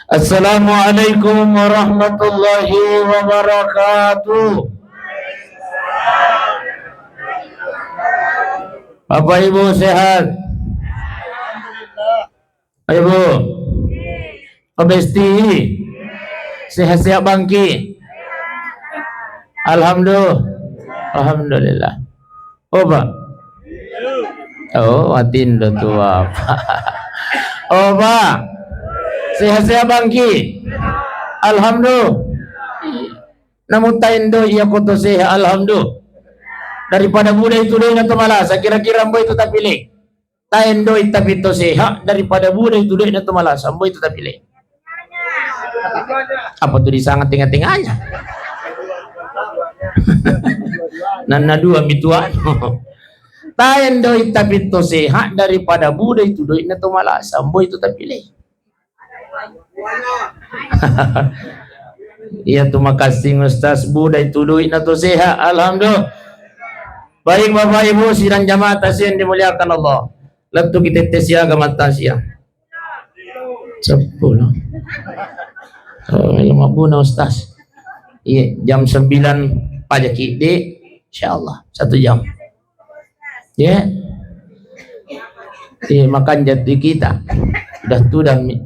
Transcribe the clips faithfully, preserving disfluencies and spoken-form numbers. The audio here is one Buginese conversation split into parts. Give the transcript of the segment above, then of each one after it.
Assalamualaikum warahmatullahi wabarakatuh. Bapak Ibu sehat? Ibu, oh, Besti, sehat-sehat bangki? Alhamdulillah. Alhamdulillah. Oh, Pak. Oh, matindo tua, Pak. Oh, Pak. Sehat-sehat bangki? Alhamdulillah. Namu taendo iya koto sehat, alhamdulillah. Daripada buda itu doi na to malasa, kira-kira mbo itu tapile. Taendoi tapi to sehat daripada buda itu doi na to malasa, mbo itu tapile. Apa tu disanga tengah-tengahnya? Nanna dua mituan. Taendoi tapi to sehat daripada buda itu doi na to malasa, mbo itu tapile. Iya tu makasing Ustaz, buda itu doi na to sehat. Alhamdulillah. Baik Bapak Ibu sidang jamaah tasing yang dimuliakan Allah. Lettu kita tes siaga mata siang. Sepuluh. Oh, melo mabbuna Ustaz. Iya, jam sembilan pajaki, Dek. Insyaallah, satu jam. Ya. Iya, makan jati kita. Udah tudang nih.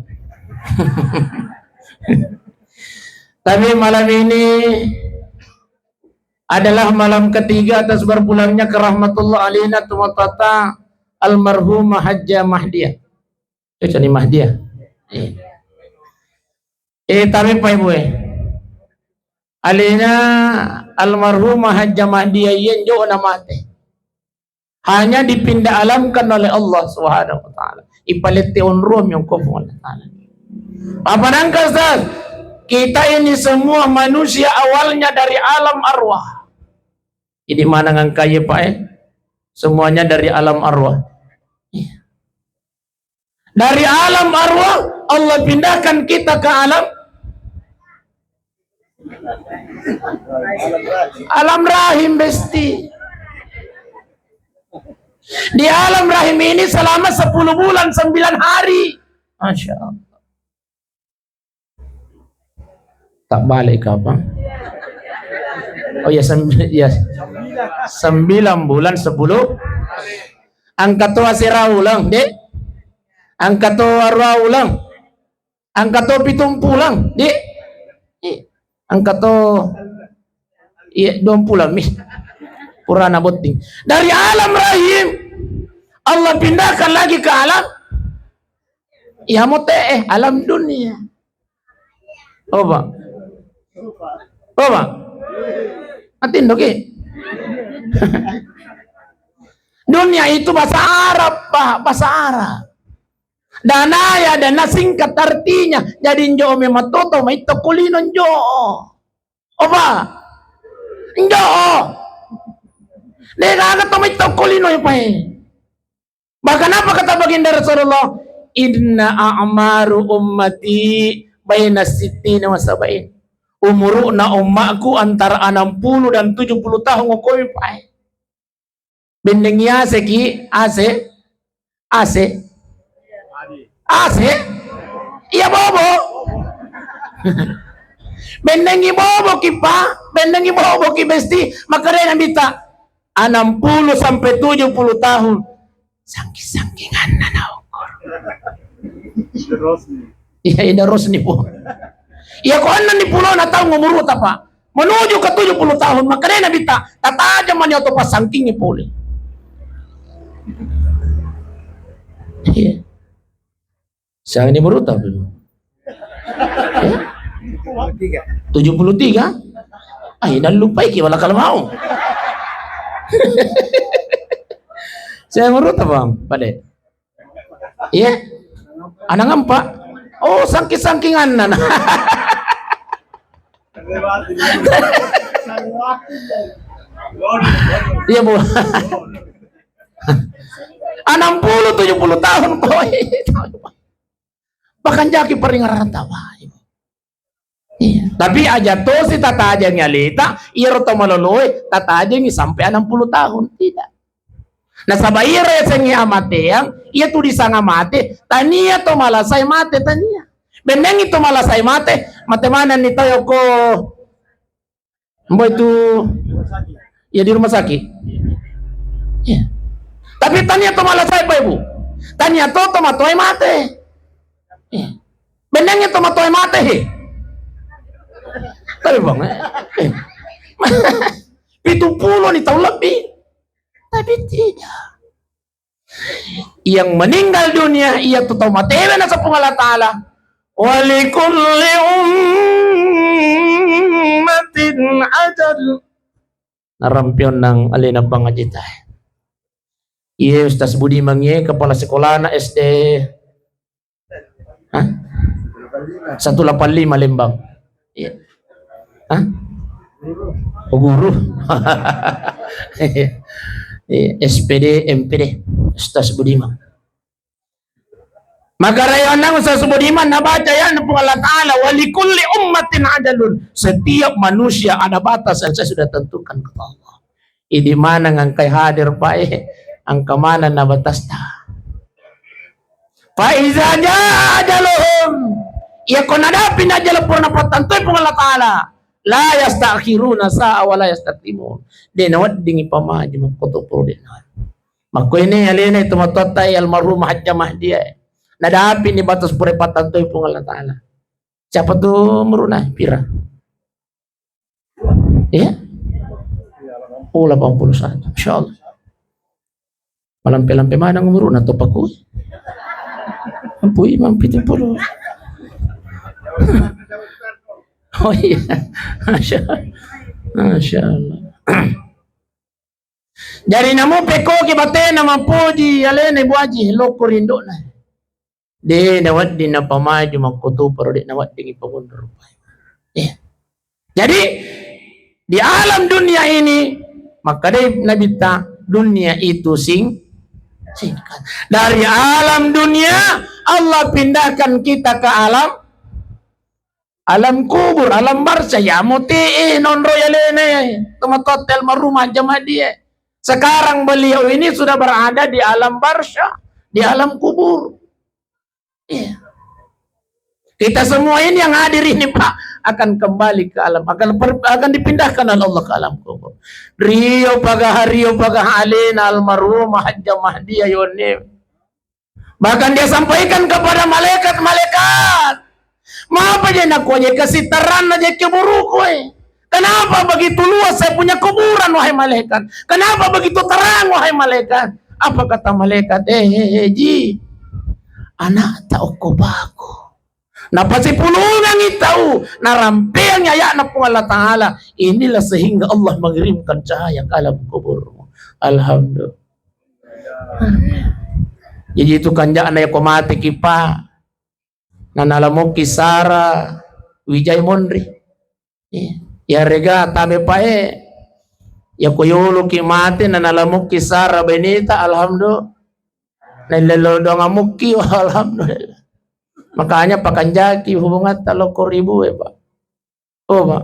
Tapi malam ini adalah malam ketiga atas berpulangnya ke rahmatullah alaina tumatata almarhumah Hajjah Mahdiah. Eh, cani Mahdiah. Eh. Eh, tapi Pak Ibu, eh. Alena almarhumah Hajjah Mahdiah iya njo na mate. Hanya dipindah alamkan oleh Allah Subhanahu wa Ta'ala. Ipalette onrong mi ongko Puang Allah Ta'ala. Apa nangka, Ustaz? Kita ini semua manusia awalnya dari alam arwah. Jadi mana ngangkai, Pak, eh? Semuanya dari alam arwah. Iya. Dari alam arwah, Allah pindahkan kita ke alam, alam rahim, Besti. Di alam rahim ini selama sepuluh bulan, sembilan hari. Masya Allah. Tak balik kapan? Oh ya, sembi-, ya. Sembilan bulan, sepuluh. Angka to asera ulang, Dek. Angka to arua ulang. Angka to pitung pulang, Dek. Eh, angka to, iya, dua pulang mi. Purana botting. Dari alam rahim, Allah pindahkan lagi ke alam, iya, mote, eh, alam dunia. Coba. Coba. Atin doki. Dunia itu bahasa Arab, Pak, bahasa Arab. Dana ya, dana singkat artinya. Jadi njo memang toto mai tokko lino njo. Apa? Njo. Dega aga to mai tokko lino ya, Pak. Bahkan apa kata baginda Rasulullah? "Inna a'maru ummati baina sittina wa sab'in." Umuruna ummaku antara enam puluh dan tujuh puluh tahun, ngokoi, Pak. Bendengi ase ki, ase, ase, ase, iya bobo. Bendengi bobo ki, Pak, bendengi bobo ki, Besti. Makkedai Nabitta, enam puluh sampai tujuh puluh tahun. Sangking-sangkinganna na ukur. Iya, ida rosni, Pak. Iya, ko enneng ni pulona taung umuruta, Pak. Menuju ke tujuh puluh tahun, makkedai Nabitta, tatajeng mani oto pasangkingi pole. Iya. Siapa ni umuruta, Pak? Eh? Tujuh puluh tiga? Ah, ida lupai ki, wala kalau mau. Saya umuruta, Bang, Pak De. Iya. Anang empat. Oh, sangking-sangkinganna. Iya, Bu. Enam puluh, tujuh puluh tahun, Pak. Bahkan jaki paringerrang tawa. Iya. Tapi aja tosi tatajengi aleta, iyaro to maloloe tatajengi sampai enam puluh tahun. Tidak. Nasaba iyaro yasengnge amateang, iya tu disanga mate, tania to malasai mate, tania. Bennengngi to malasai mate, mate manenni tau okko. Mbo itu ya di rumah sakit. Iya. Tapi tania to malasai, Bapak Ibu. Tania to tomatoe mate. Iya. Bennengngi tomatoe mate he. Tapi bang, eh. Eh. Pitu pulo ni tahun lebih. Tapi tidak. Yang meninggal dunia, iya tu tau matewe naseng Puang Allah Ta'ala. Walikulli ummatin ajal. Narampion nang alena Bang Ajita. Iya, Ustaz Budiman, iya, kepala sekolahna S D. Hah? Satu delapan lima Lembang. Iya. Hah? Oh, guru. Iya, S P D, M P D, Ustaz Budiman. Maka rayuanna Ustaz Budiman nabaca ya Puang Allah Ta'ala, "Walikulli ummatin ajalun." Setiap manusia ada batas yang saya sudah tentukan, kata Allah. Idi maneng engkai hadir, Pak, eh. Engka maneng na batasta. Fa iza jaa ajaluhum. Iya ko nadapi najala purana pattantoi Puang Allah Ta'ala. La yastakhiruna sa'a wa la yastaqdimun. De naweddingi pamaju makkoto puro de na. Makko ini alena itu matotta almarhum Hajjah Mahdiah. Nadapi ni batas pura pattantoi Puang Allah Ta'ala. Siapa tu umurna? Pira? Iya? Oh, delapan puluh satu. Masya Allah. Malampe-lampe maneng umurna to paku. Ampui, mampi tu puluh. Oh iya. Masya Allah. Masya Allah. Jari namo pekkoki batena mappoji alena Ibu Aji, lokko rindo'na. De nawedding napamaju makkotoparo, de nawedding ipamonro rupai. Iya. Jadi di alam dunia ini, makkedai Nabitta, dunia itu sing-, singkat. Dari alam dunia, Allah pindahkan kita ke alam, alam kubur, alam barzah, ya muti, eh, nonro yalene, teman hotel marumah jamaah dia. Sekarang beliau ini sudah berada di alam barzah, di alam kubur. Iya. Kita semua ini yang hadir ini, Pak, akan kembali ke alam, akan per-, akan dipindahkan oleh Allah ke alam kubur. Rio pagaha, rio pagaha alena almarhumah Hajjah Mahdiah yone. Bahkan dia sampaikan kepada malaikat-malaikat, "Mapa je nakuaje kasitaranna je kuburuku, eh? Kenapa begitu luas saya punya kuburan, wahai malaikat? Kenapa begitu terang, wahai malaikat?" Apa kata malaikat? "Eh, eh, eh, Ji, anakta okko paku. Napasipulungangi tau, narampeangi aya'na Puang Allah Ta'ala. Inilah sehingga Allah mengirimkan cahaya ke alam kuburmu." Alhamdulillah. Jadi itu kanja'na yako mate ki, Pak. Nanalamokki sara wijai monri. Iya. Iyarega tabe pae, yako yoloki mate nanalamokki sara baineta, alhamdulillah. Naillello doang amokki, alhamdulillah. Makanya pakanjaki hubungatta lokko ribue, Pak. Oh, Pak.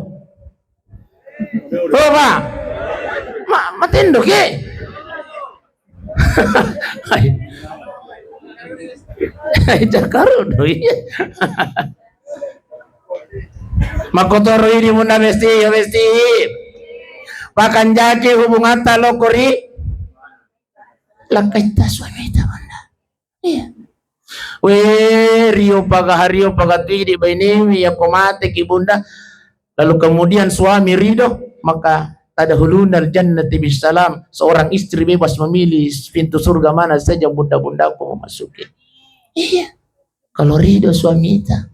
Oh, Pak. Ma-, matendo ki. Hai. Hai, jakaru doi. Makotoro idi munda mesti, ya mesti. Pakanjaki hubungatta lokko ri lakkaitta suamita, Bunda. Iya. We, rio pagaha, rio pagatuidi bainewi, yako mateki, Bunda, lalu kemudian suami ridho, maka tadkhulunal jannata bisalam. Seorang istri bebas memilih pintu surga mana saja bunda-bundaku memasuki. Iya. Kalau ridho suamita.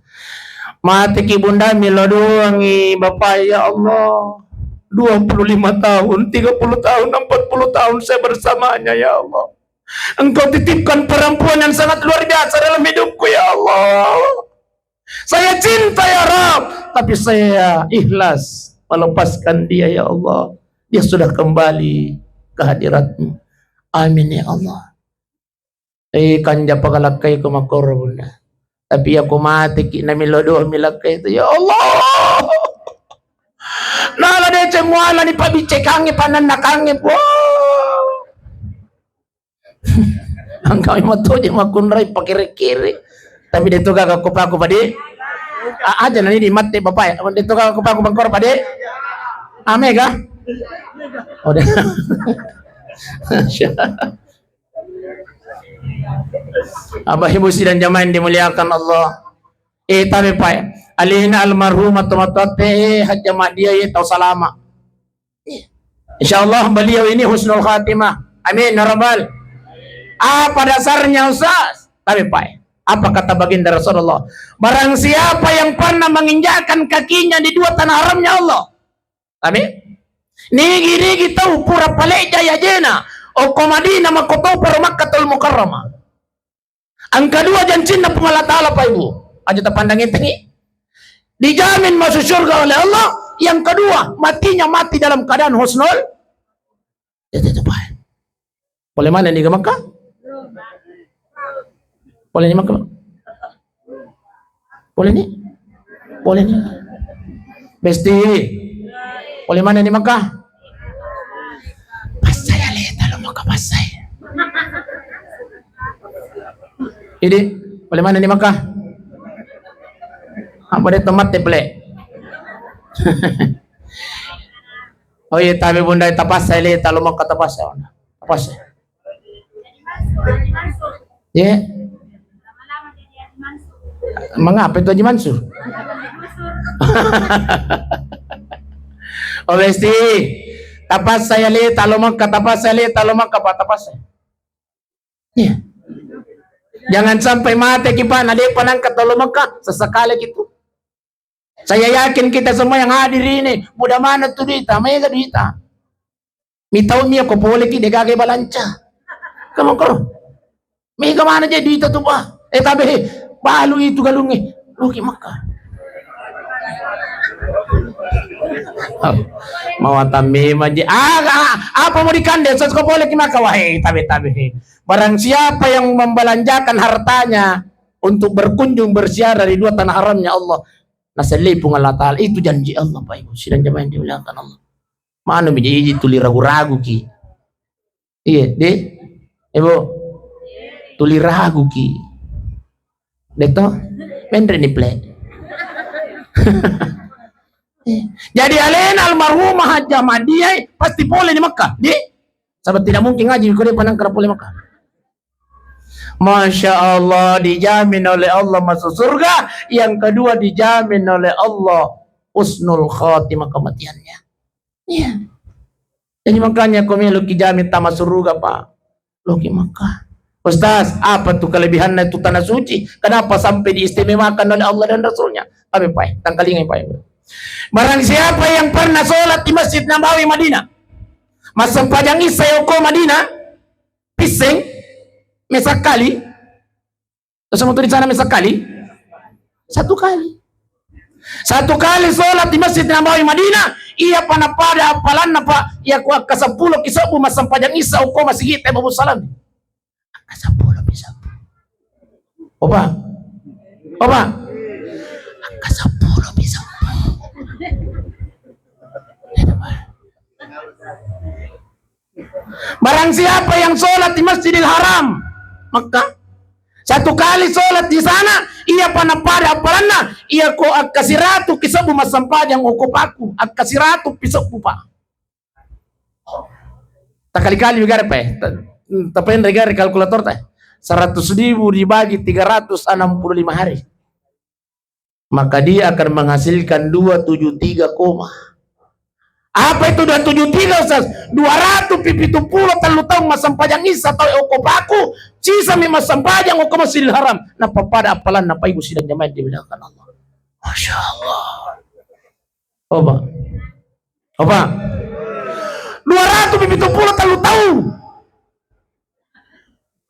Mateki bunda, melo doangi bapak, ya Allah. Dua puluh lima tahun, tiga puluh tahun, empat puluh tahun saya bersamanya, ya Allah. Engkau titipkan perempuan yang sangat luar biasa dalam hidupku, ya Allah. Saya cinta, ya Rabb, tapi saya ikhlas melepaskan dia, ya Allah. Dia sudah kembali ke hadirat-Mu. Amin, ya Allah. Eh, kanja pagalakkai ko makkoro, Bunda. Tapi yako mateki, namelo doa milakkai tu, ya Allah. Nala deceng mualani pabiccekangnge, panannakangnge, Puang. Engka memang toje makkunrai pakere-kere. Tapi de to gaga ko paku pade. A-, aja nani di mate bapak e. Apa itu kau kupaku bangkor pade? Ame kah? Oh, deh. Bapak Ibu sidang jamaah yang dimuliakan Allah. Eh, tapi Pak, alena almarhumah tomatoatta, eh, Hajjah Madia, eh, tau salama. Insya Allah beliau ini husnul khatimah. Amin ya rabbal. Apa dasarnya, Ustaz? Tapi Pak, apa kata baginda Rasulullah? Barang siapa yang pernah menginjakkan kakinya di dua tanah haramnya Allah, Amin. Nigi-nigi tau pura paleja ajena okko Madinah makkotoparo Makkatul Mukarramah. Engka dua jancinna Puang Allah Ta'ala, Pak Ibu. Aja tapandang entengi. Dijamin masuk surga oleh Allah. Yang kedua, matinya mati dalam keadaan husnul. Itu, itu, Pak. Pole mana ni ke Makkah? Pole ni Makkah? Pole ni? Pole ni? Besti. Pole mana ni Makkah? Passai aleta lo Makkah, passai. Idi, pole mana ni Makkah? Apa dia tomat teple? Oh iya, tapi bunda tapassai le, talo Makkah tapassai, bunda. Tapassai. Ye. Mengapa itu Haji Mansur? Oh, besti. Tapassai le, talo Makkah, tapassai le, talo Makkah, Pak, tapassai. Iya. Jangan sampai mate ki, Pak, na depa nangka talo Makkah, sesekali gitu. Saya yakin kita semua yang hadir ini, mudah mana tu duita, mega duita. Mitau mia ko pole ki degaga balanca. Kamu koro. Mega mana je duita tu, Pak. Eh, tabe, balu itu galungi. Loki Makkah. Mau tambe maji. Ah, ah, apa mau dikande? Sos ko pole ki Makkah. Wah, eh, tabe, tabe. Barang siapa yang membelanjakan hartanya untuk berkunjung berziarah di dua tanah haramnya Allah, nasellei Puang Allah Ta'ala. Itu janji Allah, Pak Ibu. Sidang jamaah yang dimuliakan Allah. Manu mi jaji tuli ragu-ragu ki. Iya, deh. Ibu. Tuli ragu ki. Deto? Menre ni ple. Jadi alena almarhumah Hajjah Madiah pasti pole di Makkah, di? Sebab tidak mungkin ngaji ko dia panang kera pole Makkah. Masya Allah, dijamin oleh Allah masuk surga. Yang kedua, dijamin oleh Allah husnul khatimah kematiannya. Iya. Jadi makanya ko melo ki jamin tama suruga, Pak. Loki Makkah. Ustaz, apa tuh kelebihannya itu tanah suci? Kenapa sampai diistimewakan oleh Allah dan Rasulnya? Tapi Pak, tangkalingai Pak. Barang siapa yang pernah sholat di Masjid Nabawi Madinah, massempajang isya okko Madinah, pisseng, mesakali. Terus mau di sana mesakali? Satu kali. Satu kali sholat di Masjid Nabawi Madinah, iya pa napada appalanna, Pak, iya ku akka seppulo ki sebbu massempajang isya okko masigi te Babu Salam. Akka seppulo pi sebbu. Opa? Opa? Akka seppulo pi sebbu. Barang siapa yang sholat di Masjidil Haram, Makkah, satu kali sholat di sana, iya pa napada appalanna, iya ko akka siratu ki sebbu massempajang okko paku, akka siratu pi sebbu, Pak. Takali-kali gare, Pak, eh. Ta-, tapenre gare kalkulator ta, eh. Seratus ribu dibagi tiga ratus enam puluh lima hari. Maka dia akan menghasilkan dua tujuh tiga koma. Apa itu dua tujuh tiga, Ustaz? Dua ratu pi pitu pulo tellu taung massempajang isya tau okko paku, sisa mi massempajang okko Masjidil Haram. Napapada appalanna, Pak Ibu sidang jamaah dimuliakan Allah. Masya Allah. Opa. Opa. Dua ratu pi pitu pulo tellu taung.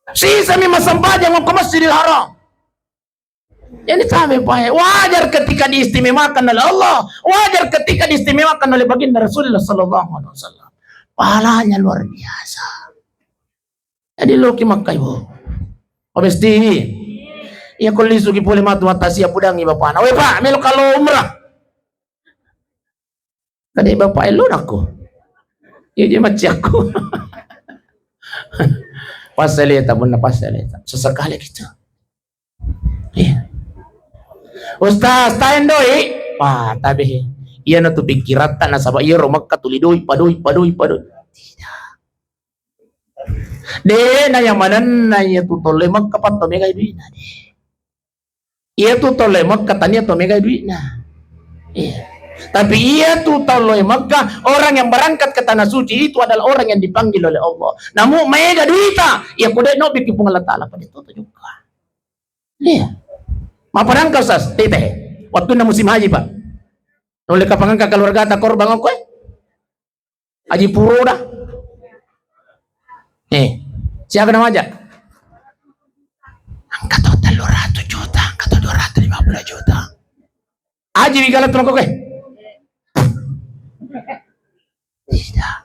Sisa mi massempajang okko Masjidil Haram. Jadi sampai, Pak, wajar ketika diistimewakan oleh Allah, wajar ketika diistimewakan oleh baginda Rasulullah sallallahu alaihi wasallam. Pahalanya luar biasa. Jadi loki Makkah, Ibu. Obesti. Iya, ko lisuki pole matu matasia pudangi bapana. Weh, Pak, melo kalo umrah. Kade bapak elo nako. Iya, dia macam aku. Pas saya lihat, benar pas saya lihat. Sesekali gitu. Iya. Ustaz, taen doi? Wah, tabe. Iyana tu pikkiratta nasaba iyaro Mekka tuli doi, padoi, padoi, padoi. Tidak. De na yang manenna iya tu tolle Mekka patto megai duina de. Iya tu tolle Mekka tania to megai duina. Iya. Tapi iya tu tolle Mekka, orang yang berangkat ke tanah suci itu adalah orang yang dipanggil oleh Allah. Namu mega duita, iya kode no biki Puang Allah Taala pada itu juga. Iya. Maparangka Ustaz, tete. Waktu na musim haji, Pak. Nulle kapangangka keluarga ta korban okko, eh? Haji Puro dah. Eh, siapa namanya? Angka to tellu ratu juta, angka to dua ratu lima puluh juta. Haji wigala tu okko, eh? Tidak.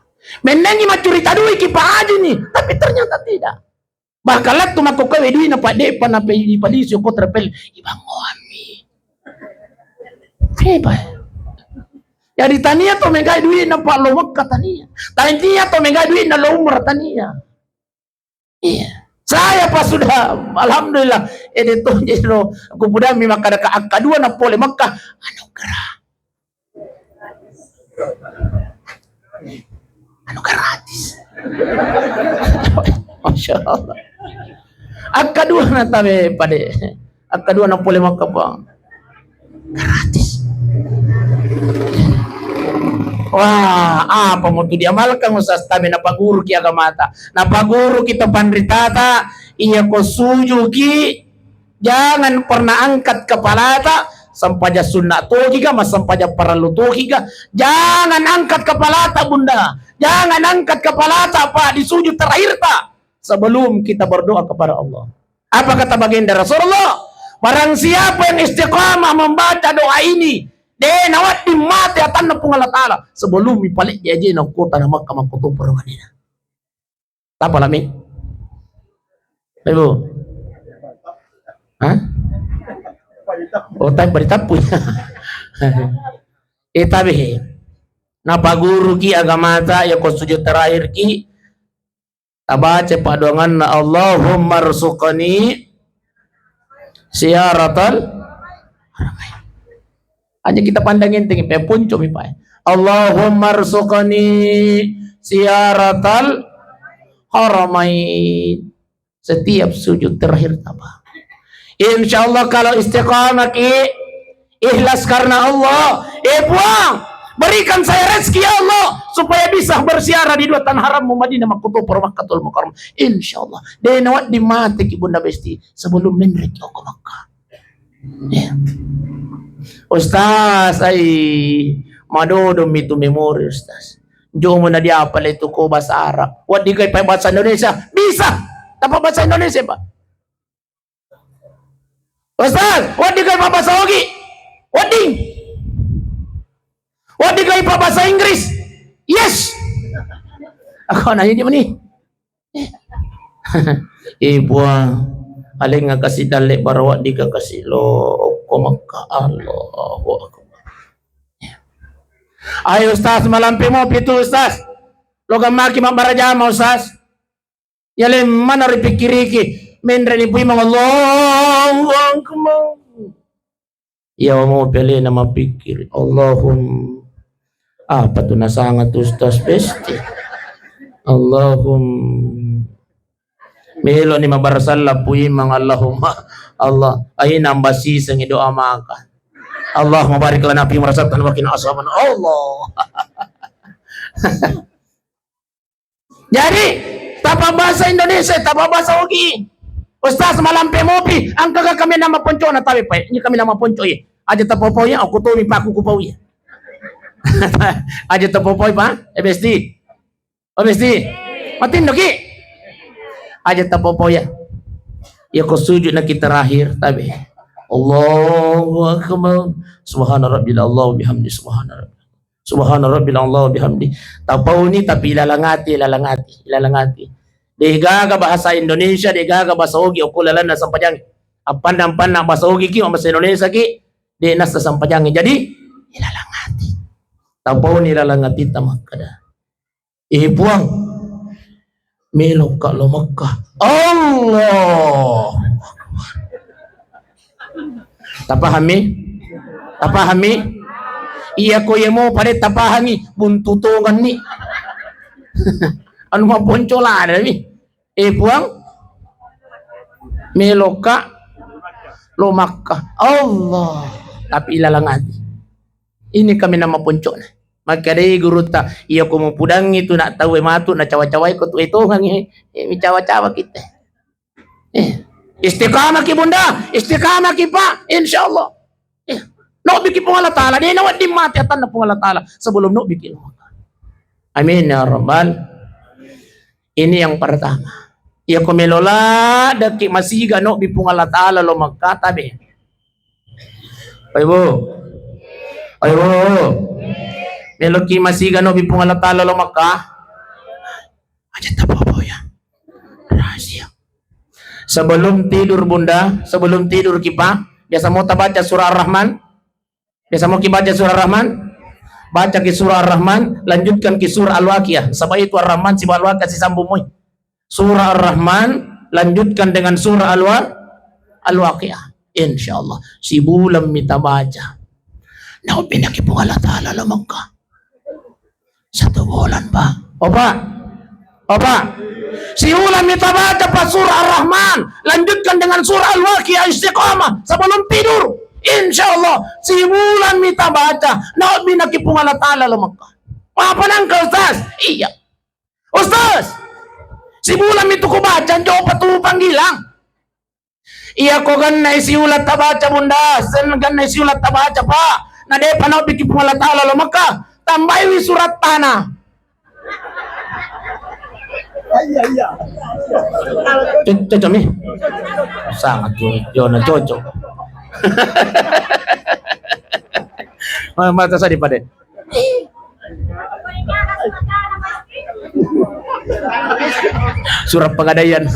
Mennangi maccurita dui ki Pak Haji ni, tapi ternyata tidak. Bahkan lettu makkokkoe we duina, Pak, de'pa nape dipalisi okko terpel, ibangoammi. Hebat. Jadi tania to megai duina, Pak, lo Mekka tania. Tania to megai duina, lo umrah tania. Iya. Saya, Pak, sudah, alhamdulillah. Ede to jadi lo, aku pudami makkada ka akka dua na pole Mekka, anugerah. Anu gratis. Masya Allah. Akka dua na tabe pade. Akka dua na pole Mekka, Bang. Gratis. Wah, apa mau tu diamalkan Ustaz tabe napaguruki agamata. Napaguruki to panritata, iya ko sujuki Jangan pernah angkat kepalata, sempajang sunna toki ga, massempajang parellu toki ga. Jangan angkat kepalata, Bunda. Jangan angkat kepalata, Pak, di sujud terakhir, Pak, sebelum kita berdoa kepada Allah. Apa kata baginda Rasulullah? Barang siapa yang istiqamah membaca doa ini, de nawedding mate atanna Puang Allah Taala sebelum ipalejje ajena kota na Makkah makkuto Madinah. Tapa lami? Ibu? Hah? Oh, tapi pada tapu. Eh, tapi he. Napaguruki agamata, ya ko sujud terakhir ki, tabaca padoanganna, Allahumma rzuqni Ziyaratal haramain. Aja kita pandang enteng, pe ponco mi pae. Allahumma rzuqni ziyaratal haramain. Setiap sujud terakhir tapa. Insya Allah kalau istiqamah ki, ikhlas karena Allah. Eh Puang, berikan saya rezeki ya Allah supaya bisa berziarah di dua tanah harammu Madinah makkuto poro Makkatul Mukarramah. Insya Allah. De nawedding mate ki Bunda Besti sebelum menre ki okko Makkah. Ya. Ustaz, ai, madodo mi tu memori, Ustaz. Jomo na diapale tu ko bahasa Arab. Wedding kai pa bahasa Indonesia? Bisa. Tapa bahasa Indonesia, Pak. Ustaz, wedding kai pa bahasa Ogi? Wedding. Wedding kai pa bahasa Inggris? Yes. Aku nanya dia ni. Eh, Puang, alengnga kasi dalle barawa dika kasi lo okko Mekka. Allahu Akbar. Ayo Ustaz, malampe mopi tu Ustaz. Lo gammaki mabbara jama Ustaz. Yale mana ripikkiriki. Menre ni puimang Allahu Akbar. Iya, mau pelena mapikkiri. Allahum-, apa tu nasanga tu Ustaz Besti? Allahum-, melo ni mabarasalla puimang Allahumma. Allah, ai nambah sisengi doa maka. Allahumma barik lana fi ma razaqtana wa qina azaban. Allah. Jadi, tapa bahasa Indonesia, tapa bahasa Ogi. Ustaz, malampe mopi, angka ga kami nama poncona tabe pae. Ini kami nama ponco ye. Aja tapopoi ya, aku tomi paku kupau ya. Aja tapopoi, Pak. Eh, Besti. Oh, Besti. Matinno ki. Aja tapopoi ya. Ya ko sujud na kita terakhir tabe. Allahu Akbar. Subhana rabbil Allah bihamdi subhana rabbil Subhana rabbil Allah bihamdi. Tapauni tapi ilalang ati, ilalang ati, ilalang ati. Degaga bahasa Indonesia, degaga bahasa Ogi, okko lalanna sampajang. Appanna, appanna bahasa Ogi ki, bahasa Indonesia ki, de nasa sampajang. Jadi, ilalang ati. Tapauni ilalang ati tamakkada. Eh, Puang, melokka lo Mekah. Allahu Akbar. Tapahami? Tapahami? Iya ko iya mo pada tapahangi, buntu tonganni. Anu maponco lada mi. Eh, Puang, meloka lo Makkah. Allah, tapi ilalang ati. Ini kami nama poncona. Maka dei gurutta, iya ko mupudangi tu nak tau matu na cawa-cawai ko tu etongangi, eh, micawa-cawa kita. Eh, istiqamah ki Bunda, istiqamah ki Pak, insya Allah. Eh, no biki Puang Allah Ta'ala, dia nawadding mati atanna Puang Allah Ta'ala sebelum no biki. Amin ya rabbal. Ini yang pertama. Iya ko melo ladeki masiga no bi Puang Allah Ta'ala lo Makkah tabe. Ayo, Bu. Ayo, Bu. Meloki masiga no bi Puang Allah Ta'ala lo Makkah. Aja tapopo ya. Rahasia. Sebelum tidur Bunda, sebelum tidur ki Pak, biasa mo tabaca surah Ar-Rahman. Biasa mo ki baca surah Ar-Rahman? Baca ki surah Ar-Rahman, lanjutkan ki surah Al-Waqiah. Sebab itu Ar-Rahman siba Al-Waqiah sisambung moi. Surah Ar-Rahman, lanjutkan dengan surah Al-Wa-, Al-Waqiah. Insya Allah, sibulan mita baca. Naubinaki Puang Allah Ta'ala lo Makkah. Satu bulan, Pak. Oh, Pak. Oh, Pak. Siulang mita baca, Pak, surah Ar-Rahman. Lanjutkan dengan surah Al-Waqiah, istiqamah sebelum tidur. Insya Allah, siulang mita baca. Naubinaki Puang Allah Ta'ala lo Makkah. Apa nangka, Ustaz? Iya. Ustaz, sibulan mitu ku baca, jopa tu panggilang. Iya ko gannai siulat tabaca, Bunda, sen gannai siulat tabaca, Pak. Na depa naobbiki Puang Allah Ta'ala lo Makkah, tambaiwi surat tanah. Iya, iya. Co-, cocok mi? Sangat cocok, cocok. Mata saya pada. Surat Pegadaian.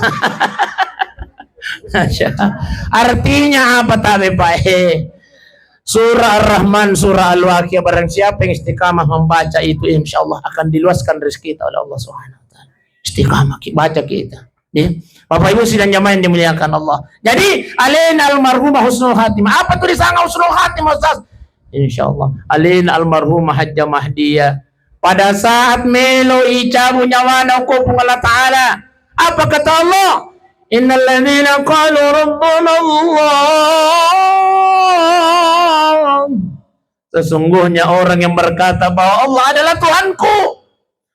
Artinya apa tabe, Pak? Eh, surah Ar-Rahman, surah Al-Waqiah, barang siapa yang istiqamah membaca itu, insya Allah akan diluaskan rezeki kita oleh Allah Subhanahu wa Ta'ala. Istiqamah ki-, baca kita. Ya. Bapak Ibu sidang jamaah yang dimuliakan Allah. Jadi, alena almarhumah husnul khatimah. Apa tuh disanga husnul khatimah, Ustaz? Insya Allah. Alena almarhumah Hajjah Mahdiyah. Pada saat melo icabu nyawana ko Puang Allah Ta'ala. Apa kata Allah? Innalladzina qalu rabbuna Allah. Sesungguhnya orang yang berkata bahwa Allah adalah Tuhanku.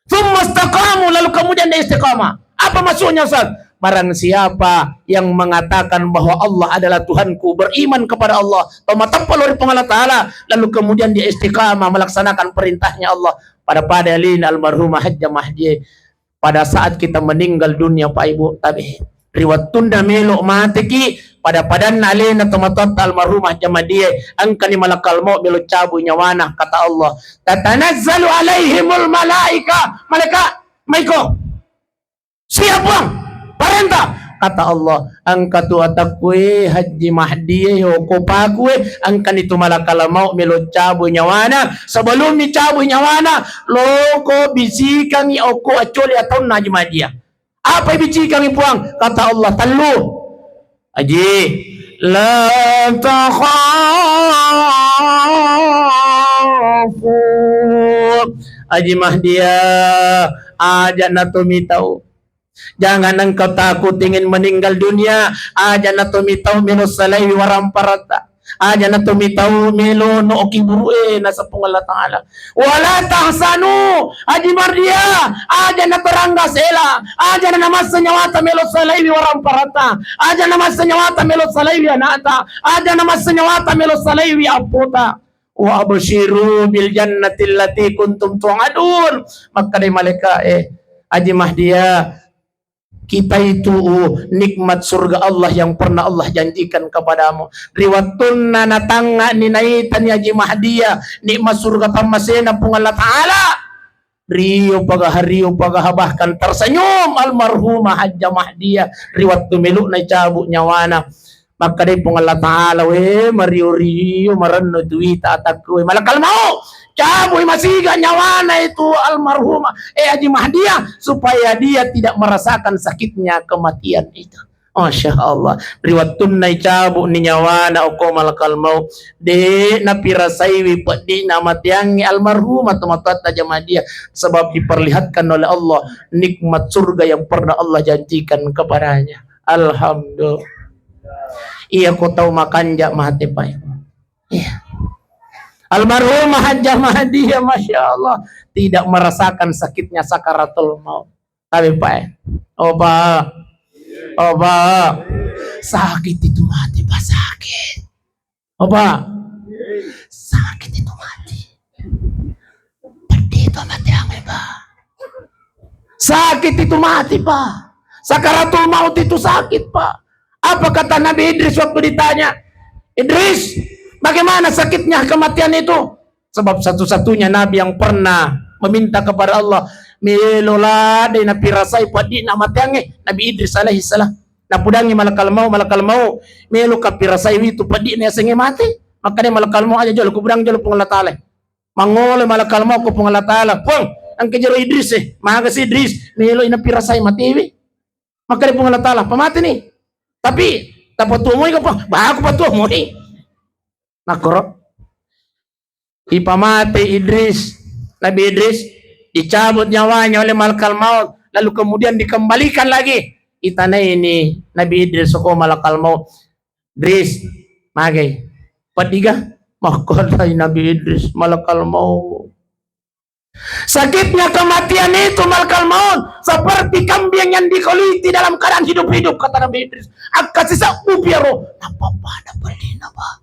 Tsumma istaqamu, lalu kemudian dia istiqamah. Apa maksudnya, Ustaz? Barang siapa yang mengatakan bahwa Allah adalah Tuhanku, beriman kepada Allah, tomateppa lao ri Puang Allah Ta'ala, lalu kemudian dia istiqamah melaksanakan perintahnya Allah, pada-pada alena almarhumah Hajjah Mahdiyah. Pada saat kita meninggal dunia, Pak Ibu, tabe. Ri wettunna melo mateki, pada-padanna alena tomatoatta almarhumah Hajjah Mahdiyah, engkani malakal maut melo cabui nyawana, kata Allah, "Tatanazzalu alaihimul malaika." Malaikat, maiko. Siap, Puang. Parenta. Kata Allah, "Engka tu atakku, eh, Hajji Mahdiyah, okko paku, eh, engkani tu malakal maut melo cabui nyawana. Sebelum mi cabui nyawana, loko bisikangi okko accoli ataunna Hajji Mahdiyah." Apa ibicikangi Puang? Kata Allah, tellu. Aji, la takhafu. Aji Mahdiyah, aja natomitau. Jangan engkau takut ingin meninggal dunia. Aja natomitau melo salaiwi waramparatta. Aja natomitau melo noki burue nasapung Allah Ta'ala. Wala tahsanu, Aji Mahdiyah, aja natarangga sela, aja namassa nyawata melo salaiwi waramparatta, aja namassa nyawata melo salaiwi anata, aja namassa nyawata melo salaiwi appota. Wa absyiru bil jannati allati kuntum tu'adun. Makkadai malaika, eh, Aji Mahdiyah, kita itu nikmat surga Allah yang pernah Allah janjikan kepadamu. Ri wettunna natangngani naitani Aji Mahdiyah, nikmat surga pammasena Puang Allah Ta'ala. Rio pagaha, rio pagaha, bahkan tersenyum almarhumah Hajjah Mahdiyah ri wettu melo'na icabu nyawana. Makkadai Puang Allah Ta'ala, "We, mario-rio marennu tu wita atakku, we, malakal maut, cabui masiga nyawana itu almarhumah, eh, Haji Mahdiyah, supaya dia tidak merasakan sakitnya kematian itu." Masya Allah. Ri wettunna icabu'ni nyawana okko malakal maut, de' napirasaiwi peddi'na amateangnge almarhumah tomatoatta Jamadia, sebab diperlihatkan oleh Allah nikmat surga yang pernah Allah janjikan kepadanya. Alhamdulillah. Iya ko tau makanja mate, Pak. Iya. Almarhumah Hajjah Mahdiah, Masya Allah, tidak merasakan sakitnya sakaratul maut. Tapi, Pak, eh. Oh, Pak. Oh, Pak. Sakit itu mati, Pak, sakit. Oh, Pak. Sakit itu mati. Pedih itu mati, Pak. Sakit itu mati, Pak. Sakaratul maut itu sakit, Pak. Apa kata Nabi Idris waktu ditanya, "Idris, bagaimana sakitnya kematian itu?" Sebab satu-satunya nabi yang pernah meminta kepada Allah, melo ladde napirasai peddi'na amateangnge, Nabi Idris alaihi salam. Napudangngi malakal maut, "Malakal maut, melo kapirasai witu peddi'na yasengnge mate?" Makkeda malakal maut, "Aja jolo, kupudangngi jolo Puang Allah Taala." Mangolo malakal maut ko Puang Allah Taala, "Puang, engka jero Idris e, magasi Idris, melo napirasai matewe." Makkeda Puang Allah Taala, "Pamateni. Tapi tapatuo moi ko, Puang?" "Ba, aku patuo moi." Makkoro. Ipamate Idris, Nabi Idris, dicabut nyawanya oleh malakal maut, lalu kemudian dikembalikan lagi. Itanaini Nabi Idris ko malakal maut, "Idris, magai? Peddiga?" Makkedai Nabi Idris, "Malakal maut, sakitnya kematian itu, malakal maut, seperti kambing yang dikuliti dalam keadaan hidup-hidup," kata Nabi Idris. "Akkasisebbu pi iyaro." Napappada peddi'na, Pak.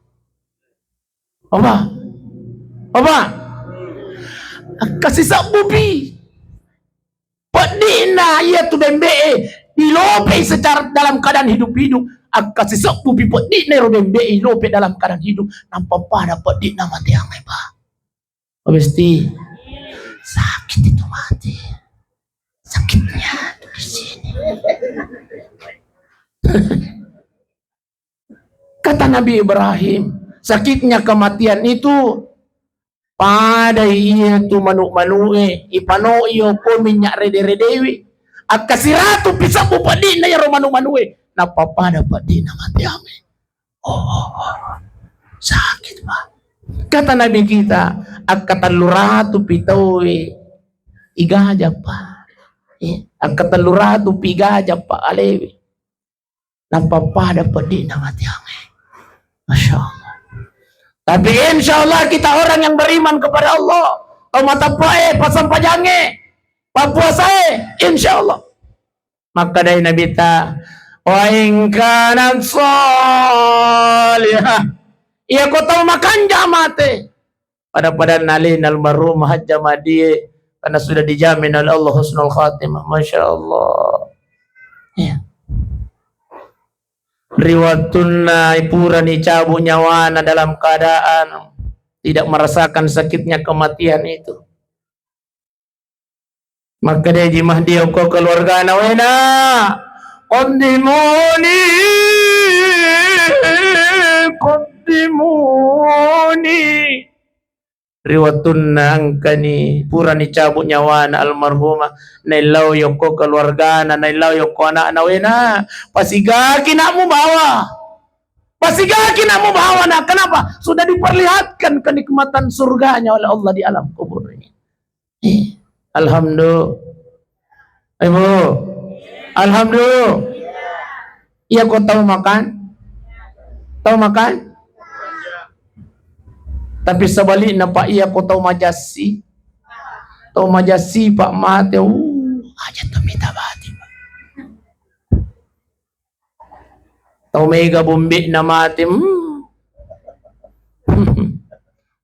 Apa? Apa? Akkasisebbu pi. Peddi'na iyatu bembe'e dilope'i secara dalam keadaan hidup-hidup. Akkasisebbu pi peddi'na ero bembe'e ilope dalam keadaan hidup. Napappada peddi'na amateangnge, Pak. Habis ti, sakit itu mati. Sakitnya tuh di sini. Kata Nabi Ibrahim, sakitnya kematian itu, padai iyatu manu'-manu'e, ipanoi okko minnya' rede-redewi, akkasiratu pi sebbu peddi'na iyaro manu'-manu'e, napappada peddi'na amateangnge. Oh, sakit, Pak. Kata Nabi kita, akkatellu ratu pi tauwe igaja, Pak. Eh, akkatellu ratu pi igaja, Pak, alewe. Napappada peddi'na amateangnge. Masya Allah. Tapi insya Allah kita orang yang beriman kepada Allah. Tau mateppe'e, passempajangnge, pappuasae, insya Allah. Makkedai Nabitta, "Wa in kanat salihah." Iya ko tau makanja mate. Pada-padanna alena almarhumah Hajjah Madie, karena sudah dijamin oleh Allah husnul khatimah. Masya Allah. Ya. Ri wettunna purani cabut nyawana dalam keadaan tidak merasakan sakitnya kematian itu. Makkedai Haji Mahdi okko keluargana, "Wena, qaddimuni, qaddimuni." Ri wettunna engkani purani cabut nyawana almarhumah, naillau yokko keluargana, naillau yokko anakna, "Wena, pasigaki nak mubawa. Pasigaki nak mubawa, nak." Kenapa? Sudah diperlihatkan kenikmatan surganya oleh Allah di alam kubur ini. Eh, alhamdulillah. Ibu, alhamdulillah. Iya ko tau makan? Tau makan? Tapi sebaliknya, Pak, iya ko tau majassi? Tau majassi, Pak, mate, uh, aja tu mita bati, Pak. Tau mega bombe'na mate, hmm.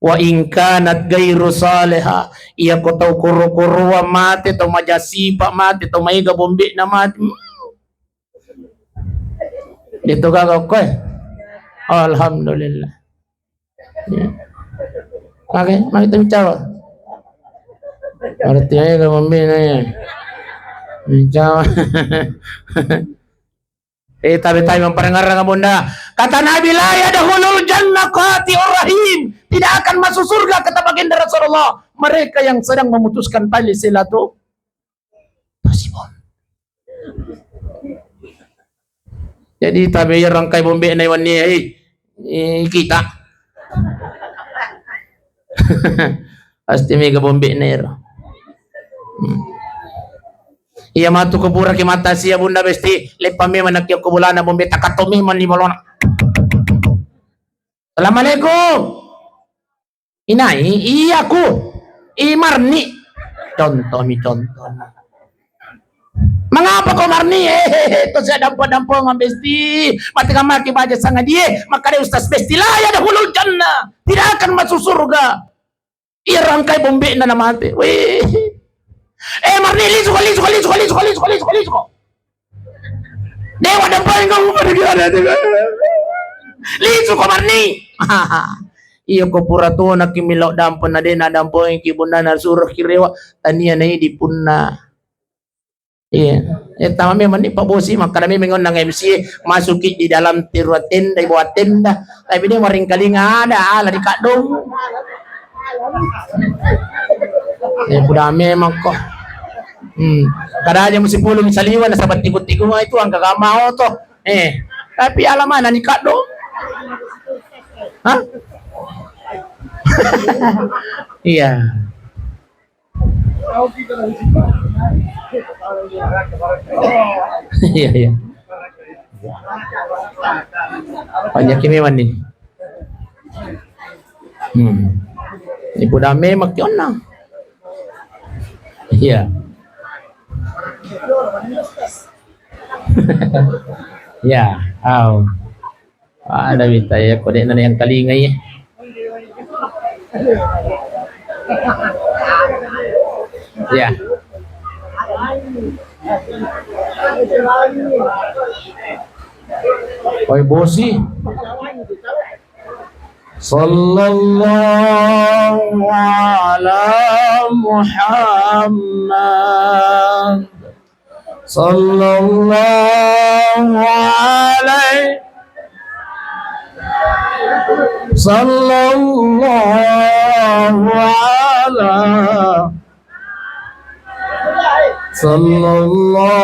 Wa in kanat ghairu salihah, iya ko tau koro-koroa mate, tau majasipa mate, tau maega bombe'na mate, hmm. De'to gaga okkoe. Alhamdulillah. Ya. Oke, mari kita bicara. Artinya itu bombe'na ya. Bicara. Eh, tabe-tabe mamparengngerang, Bunda. Kata Nabi, "La yadkhulul jannah qati'ur rahim." Tidak akan masuk surga, kata baginda Rasulullah, mereka yang sedang memutuskan tali silaturahim. Masih, Bun. Jadi tabe iyaro engkai bombe'na wenni e, eh, kita. Pasti mega bombe'na ero. Hmm. Iya matu ko pura ki mata sia Bunda Besti, leppa memang nakki ko bolana bombe takatto memang ni bolona. Assalamualaikum. Inai, iya ku. I Marni. Contoh mi contoh. Mengapa kau Marni? Eh, to saya dampo-dampongan Besti. Mati kamaki baja sangadie. Maka dia Ustaz Besti lah ya dahulu jannah. Tidak akan masuk surga. Iya rangkai bombe'na na mate. Weh. Eh, Marni, lisu ko, lisu ko, lisu ko, lisu ko, lisu ko, lisu ko, lisu ko. Dewa dampoeng ko, lisu ko, Marni. Iya ko pura tona ki millau dampo na de na dampoeng ki Bunda na suruh ki rewa tania na idi punna. Iya. Eh, tama memang ni Pak Bosi, makkada memang onnang M C masuki di dalam terua tenda, di bawah tenda. Tapi dia maringkalinga ada ala di kadung. Eh, buda memang ko. Hmm. Kada aja musi pulung saliwa nasaba tiku-tiku itu angka gama oto. Eh, tapi ala mana ni kadung? Hah? Iya. Iya, iya. Panyaki memang ni. Hmm. Ibu dame makionna. Iya. Iya, au. Ada mita ya, kode nana yang kalinga ya. Ya. Oi bosi. Sallallahu ala Muhammad. Sallallahu alaihi, sallallahu ala, sallallahu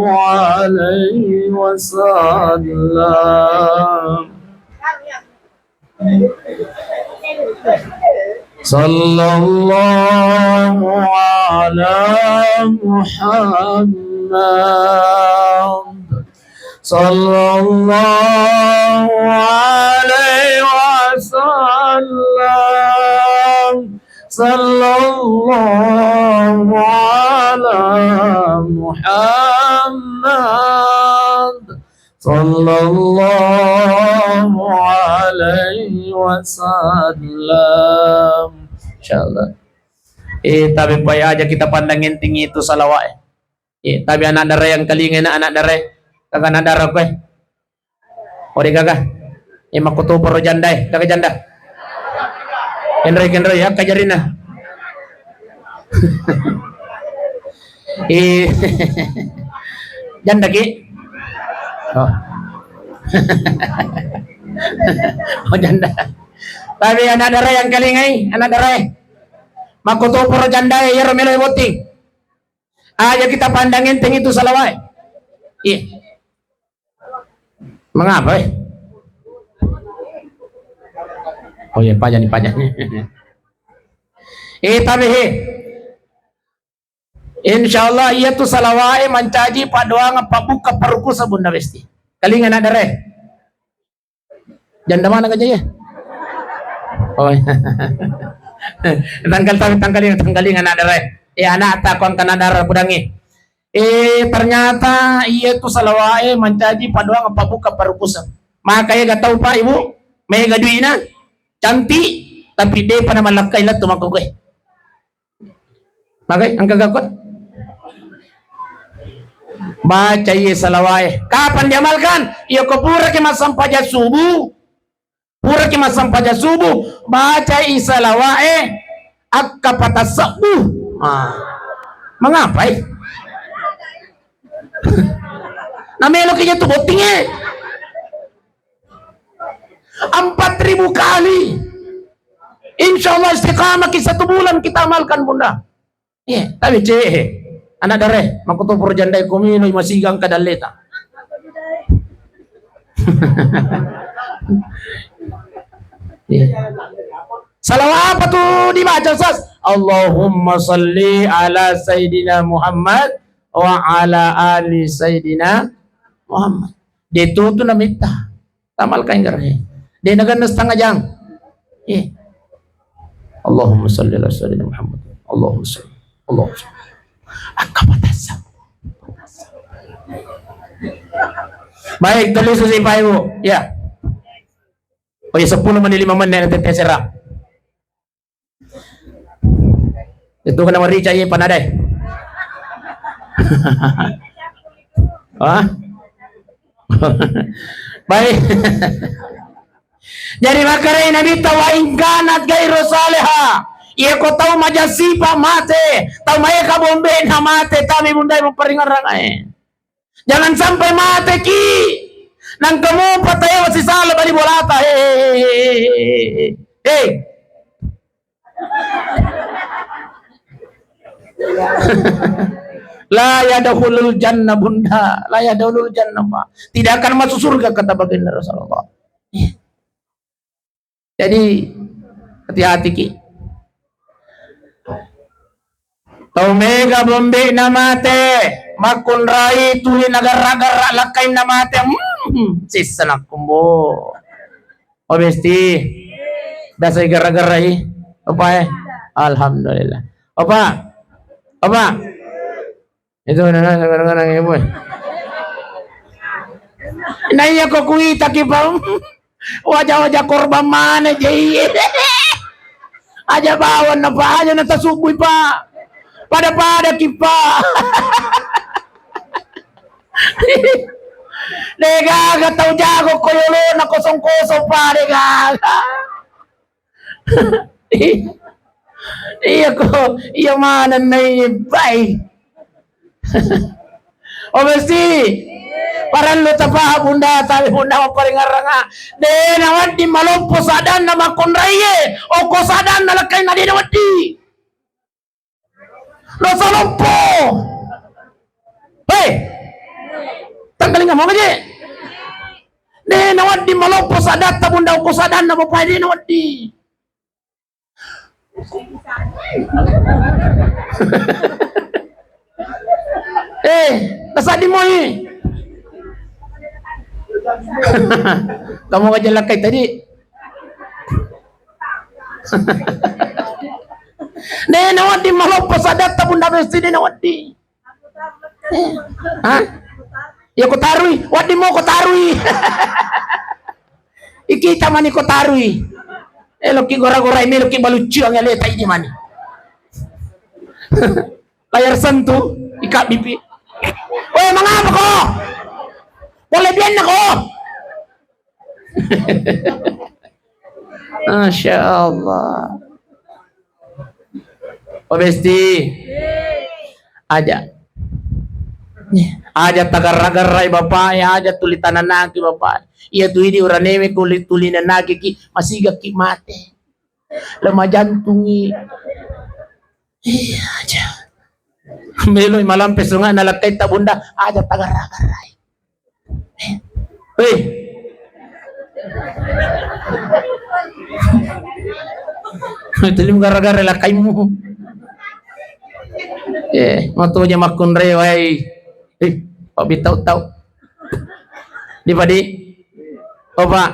alaihi wasallam. Sallallahu ala Muhammad. Sallallahu alaihi wasallam. Sallallahu ala Muhammad. Sallallahu alaihi wasallam. Insyaallah. Eh, tapi payah aja kita pandang enteng itu salawat, eh. Eh, tapi anak dara yang kalinga na anak dara, eh. Kagak anak dara, eh. Ode gaga. Eh, makkutoparo janda, eh. Gaga janda. Kenroi, kenroi, ya, kajarina. Eh, janda ki? Oh. Oh, janda. Tapi anak dara yang kalingai, anak dara, eh. Makkutoparo janda, eh, iyaro melo botting. Aja kita pandang enteng itu salawat. Iya. Mengapa, eh? Oh iya, pajani, pajani. Eh, tapi, he. Insyaallah, iya tu salawat, eh, mancaji paddoangeng pabbuka parukusa Bunda Besti. Kalinga anak dara, eh. Janda mana aja ya? Oh. Tangkal, tangkal, tangkaling, tangkaling anak dara. Ya, anak tak kuang kena darah budangi. Eh, ternyata iya tu salawat, eh, mancaji paddoangeng pabbuka parukusa. Maka ya gak tahu Pak Ibu, mega duina, cantik, tapi de pada malakkai lah tu mangkuk, eh. Magai, engka gakko. Baca iye salawat e. Kapan diamalkan? Iya ko puraki massempajang subuh. Puraki massempajang subuh, baca i salawat e akka patasebbu. Ah. Mengapa, eh? Namelo ki jatuh botting, eh. Empat ribu kali. Insya Allah istiqamah ki satu bulan kita amalkan, Bunda. Iya, tapi cewek he. Anak dara e, makkutoparo janda e, komino masigang ka dalleta. Iya. Salawat apa tu dibaca, Ustaz? Allahumma salli ala Sayyidina Muhammad wa ala ali Sayyidina Muhammad. De' tu tu namitta. Tamal kain garahe. De' naganna setengah jam. Eh. Allahumma salli ala Sayyidina Muhammad. Allahumma salli. Allahumma salli. Angka patassa. Baik, tulis si Pak Ibu. Ya. Oh ya, sepuluh menit, lima menit nanti terserah. Itu kena merica, iya, panadai. Hah? Baik. Jadi makkedai Nabitta, "Wa in kanat ghairu salihah." Iya ko tau maja sipa mate, tau maega bombe'na mate, tami bundai maparingerrang ae. Jangan sampai mate ki. Nangka mupa taewa sisala bali bolata. Hei, hei, hei, hei, hei. Hei. La yadkhulul jannah, Bunda. La yadkhulul jannah, Pak. Tidak akan masuk surga, kata baginda Rasulullah. Jadi, hati-hati ki. Tau mega bombe'na mate, makkunrai tuli nagarra-garra lakkainna mate. Hmm, sissa nakkumbo. Oh, besti. Dasai garra-garrai. Apa, eh? Alhamdulillah. Apa? Apa? Itu nana kadang-kadang ibu. Nah, iya ko kuita ki, Pak. Wajah-wajah korban mana je, iya. Aja bawang na, Pak, aja na tasubui, Pak. Pada-pada ki, Pak. Degaga tau jago ko yolo na kosong-kosong, Pak, degaga. Iya ko, iya maneng nai bai. Oh, mesti. Parellu tapaha Bunda, tapi Bunda maparingerranga. De nawedding maloppo sadanna makkunraie, okko sadanna lakkainna de nawedding. Lo saloppo. Hei. Tanggalinga mau aja. De nawedding maloppo sadatta Bunda, okko sadanna bapak, de nawedding. Eh, nasadi moi. Kamu aja lakai tadi. De nawedding maloppo sadatta Bunda Besti, de nawedding. Eh, hah? Ya ko tarui, wedding mo ko tarui. Ikita mani ko tarui. Eloki gora-gorai, meloki baluccuang, aleta idi mani. Layar sentuh, ika bibi. Weh, mangapa ko? Boleh bianna ko? Masya Allah. Oh, Besti. Aja. Aja tagarra-garrai bapak, ya, aja tuli tananaki bapak. Iya tu idi uranewe kuli tuli nanaki ki, masiga ki mate. Lemah jantungi. Iya aja. Meloi malampe sunga nalakkaita Bunda, aja tagarra-garrai. Hei. Tuli gara-gara lakaimu. Eh, matu aja makkunrai wai. Eh, Pak Bitau tau. Di padi. Oh, Pak.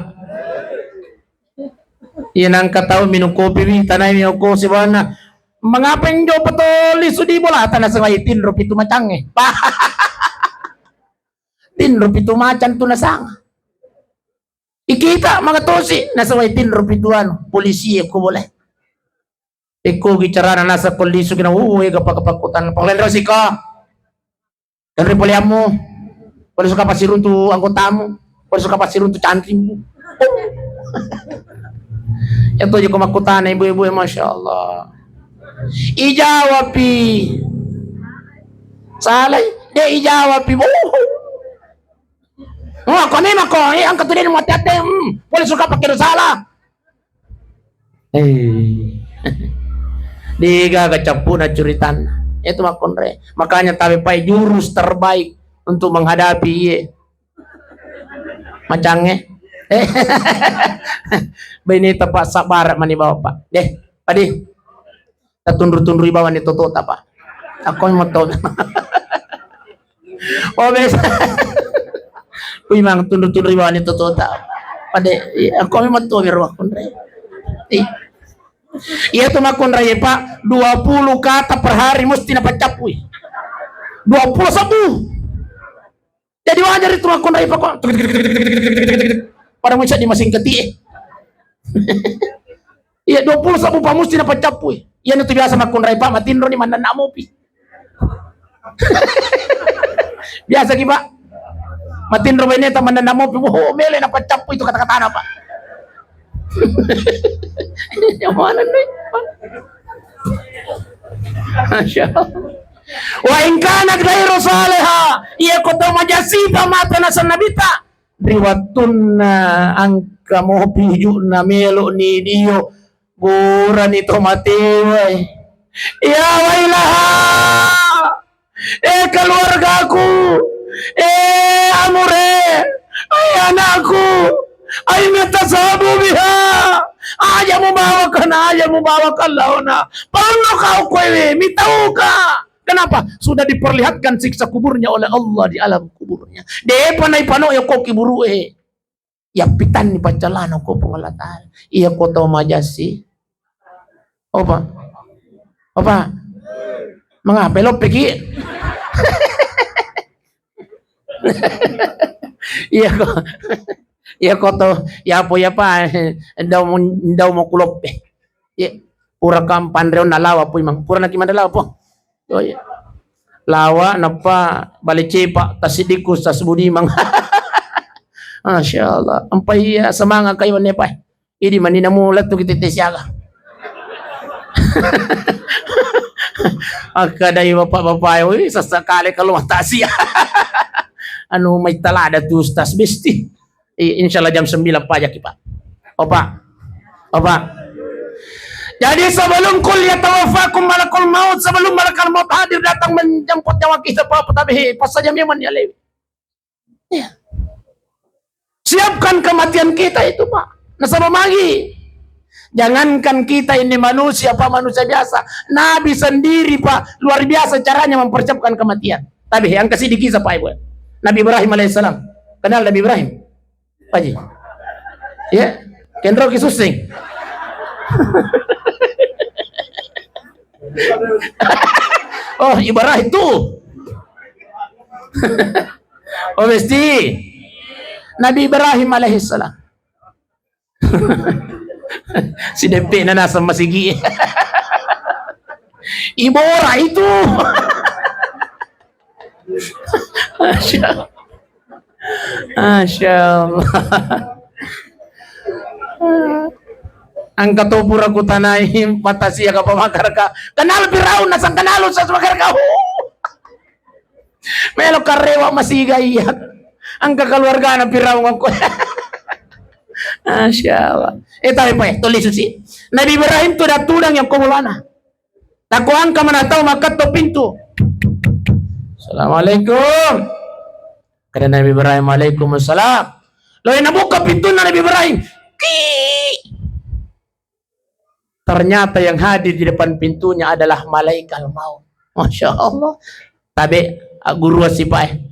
Iya nangka tau minum kopi wi, tanai mi okko sibawanna. Mengapa njo petoli sudi bola tanah sewai tinro pitu macangnge. Tinro pitu macang tu nasanga. Ikita mangatosi nasawai tinro pitu anu polisi e ko boleh. Ekko gi carana nasa polisi kina, uh, ega pakapakkutan. Palenro sika. Enri poleammu. Pole suka pasiruntu anggotamu. Pole suka pasiruntu cantrimu. Itu aja ko makkutana ibu-ibu, masya Allah. Ijawapi. Salai, de ijawapi. Oh, ko memang ko, eh, angka tu de mati ate. Hmm, pole suka pakai salah. Eh. Degaga cappuna curitanna. Itu makkunrai. Makanya tabe pai jurus terbaik untuk menghadapi iye. Macangnge. Eh. Baineta, Pak, sabbara mani bawang, Pak. Deh, padi. Tatunru-tunrui bawang ni totota, Pak. Akko meto. Oh, biasa. Kui mang tunru-tunrui bawang ni totota. Pade, iya, akko meto biar wakun re. Ih. Iya tu makkunrai, Pak, dua puluh kata per hari mesti napaccappui. Dua puluh sebbu. Jadi wajar itu makkunrai, Pak, kok. Pada muncak di masing ketik. Iya, dua puluh sebbu, Pak, mesti napaccappui. Iya, itu biasa makkunrai, Pak, matinro ni manenna mopi. Biasa ki, Pak. Matinro baineta manenna mopi, oh, mele napaccappui itu kata-katana, Pak. Yang mana nih, Pak? Masya Allah. Wa in kana ghairu saliha, iya ko tau majasipa mata nasenna Nabitta. Ri wettunna engka mopi ujunna melo ni dio, burani to matewae. Ya wailaha, eh keluargaku, eh amure, eh anakku, aina tazhabu biha, aja mubawakan, aja mubawakan laona, paunno kau kowe, mitauka. Kenapa? Sudah diperlihatkan siksa kuburnya oleh Allah di alam kuburnya. Depa naipano yoko kiburu e. Yappitanni paccalana ko Puang Allah Ta'ala. Iya ko tau majasi. Opa. Opa. Mengapa lo peki? Iya ko. Iya ko to. Ya apa ya, Pak? Ndau mo, ndau mo kuloppe. Iya. Pura kampanreon nalawa pui mang. Pura naki mandalawa po. Oh, iya. Lawa nappa bale cepa tasiddiku Ustaz Budimang. Masya Allah. Empa iya semangat kai wanne, Pak. Idi mani namu lettu kita tete siaga. Akkadai bapak-bapak, wih, sesekali kalau tak sia. Anu mai talada tu Ustaz Besti. I-, insya Allah jam sembilan pajaki, Pak. Opa. Opa. Jadi sebelum kul yatawaffakum malakul maut, sebelum malakal maut hadir datang menjemput nyawa kita, Pak, tapi pas saja memang ya lewi. Iya. Siapkan kematian kita itu, Pak. Nasaba magi. Jangankan kita ini manusia, Pak, manusia biasa. Nabi sendiri, Pak, luar biasa caranya mempersiapkan kematian. Tapi yang kasih di kisah, Pak Ibu. Nabi Ibrahim alaihissalam. Kenal Nabi Ibrahim? Pak Haji. Ya, kenro ki susing. Oh, Ibrahim tuh. Oh, Besti. Nabi Ibrahim alaihissalam. Si depe na naseng masigi. Ibora itu. Masya Allah. Masya Allah. Engka to pura kutanai matasia ka pamakarka. Kenal Firaun nasang kenal Ustaz makarka. Melo karewa masiga iya. Engka keluargana Firaun ngokko. Masya Allah. Eh, tapi, Pak, tulis susi. Nabi Ibrahim tu datudang yang kobolana. Tako angka mana tau makkatto pintu. Assalamualaikum. Kada Nabi Ibrahim, "Waalaikumsalam." Lalu nabuka pintunna Nabi Ibrahim. Ki. Ternyata yang hadir di depan pintunya adalah malaikat maut. Masya Allah. Tabe, guru sipai.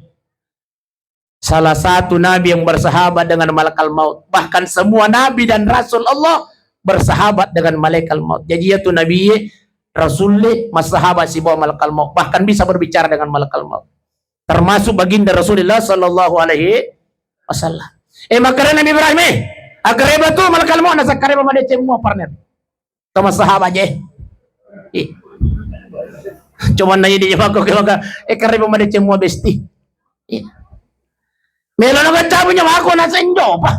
Salah satu nabi yang bersahabat dengan malakal maut. Bahkan semua nabi dan rasul Allah bersahabat dengan malaikat maut. Jadi ya tu nabi, rasul, massahabat sibawa malakal maut. Bahkan bisa berbicara dengan malakal maut. Termasuk baginda Rasulullah sallallahu alaihi wasallam. Eh, makkeda Nabi Ibrahim, eh, akkareba tu malakal maut, nasakkareba madeceng mua partner. Tama sahabat je. Ih. Cuman nanya di nyawa ko, eh, kareba madeceng mua Besti. Ih. Melo na baca punya mako na senjo pa.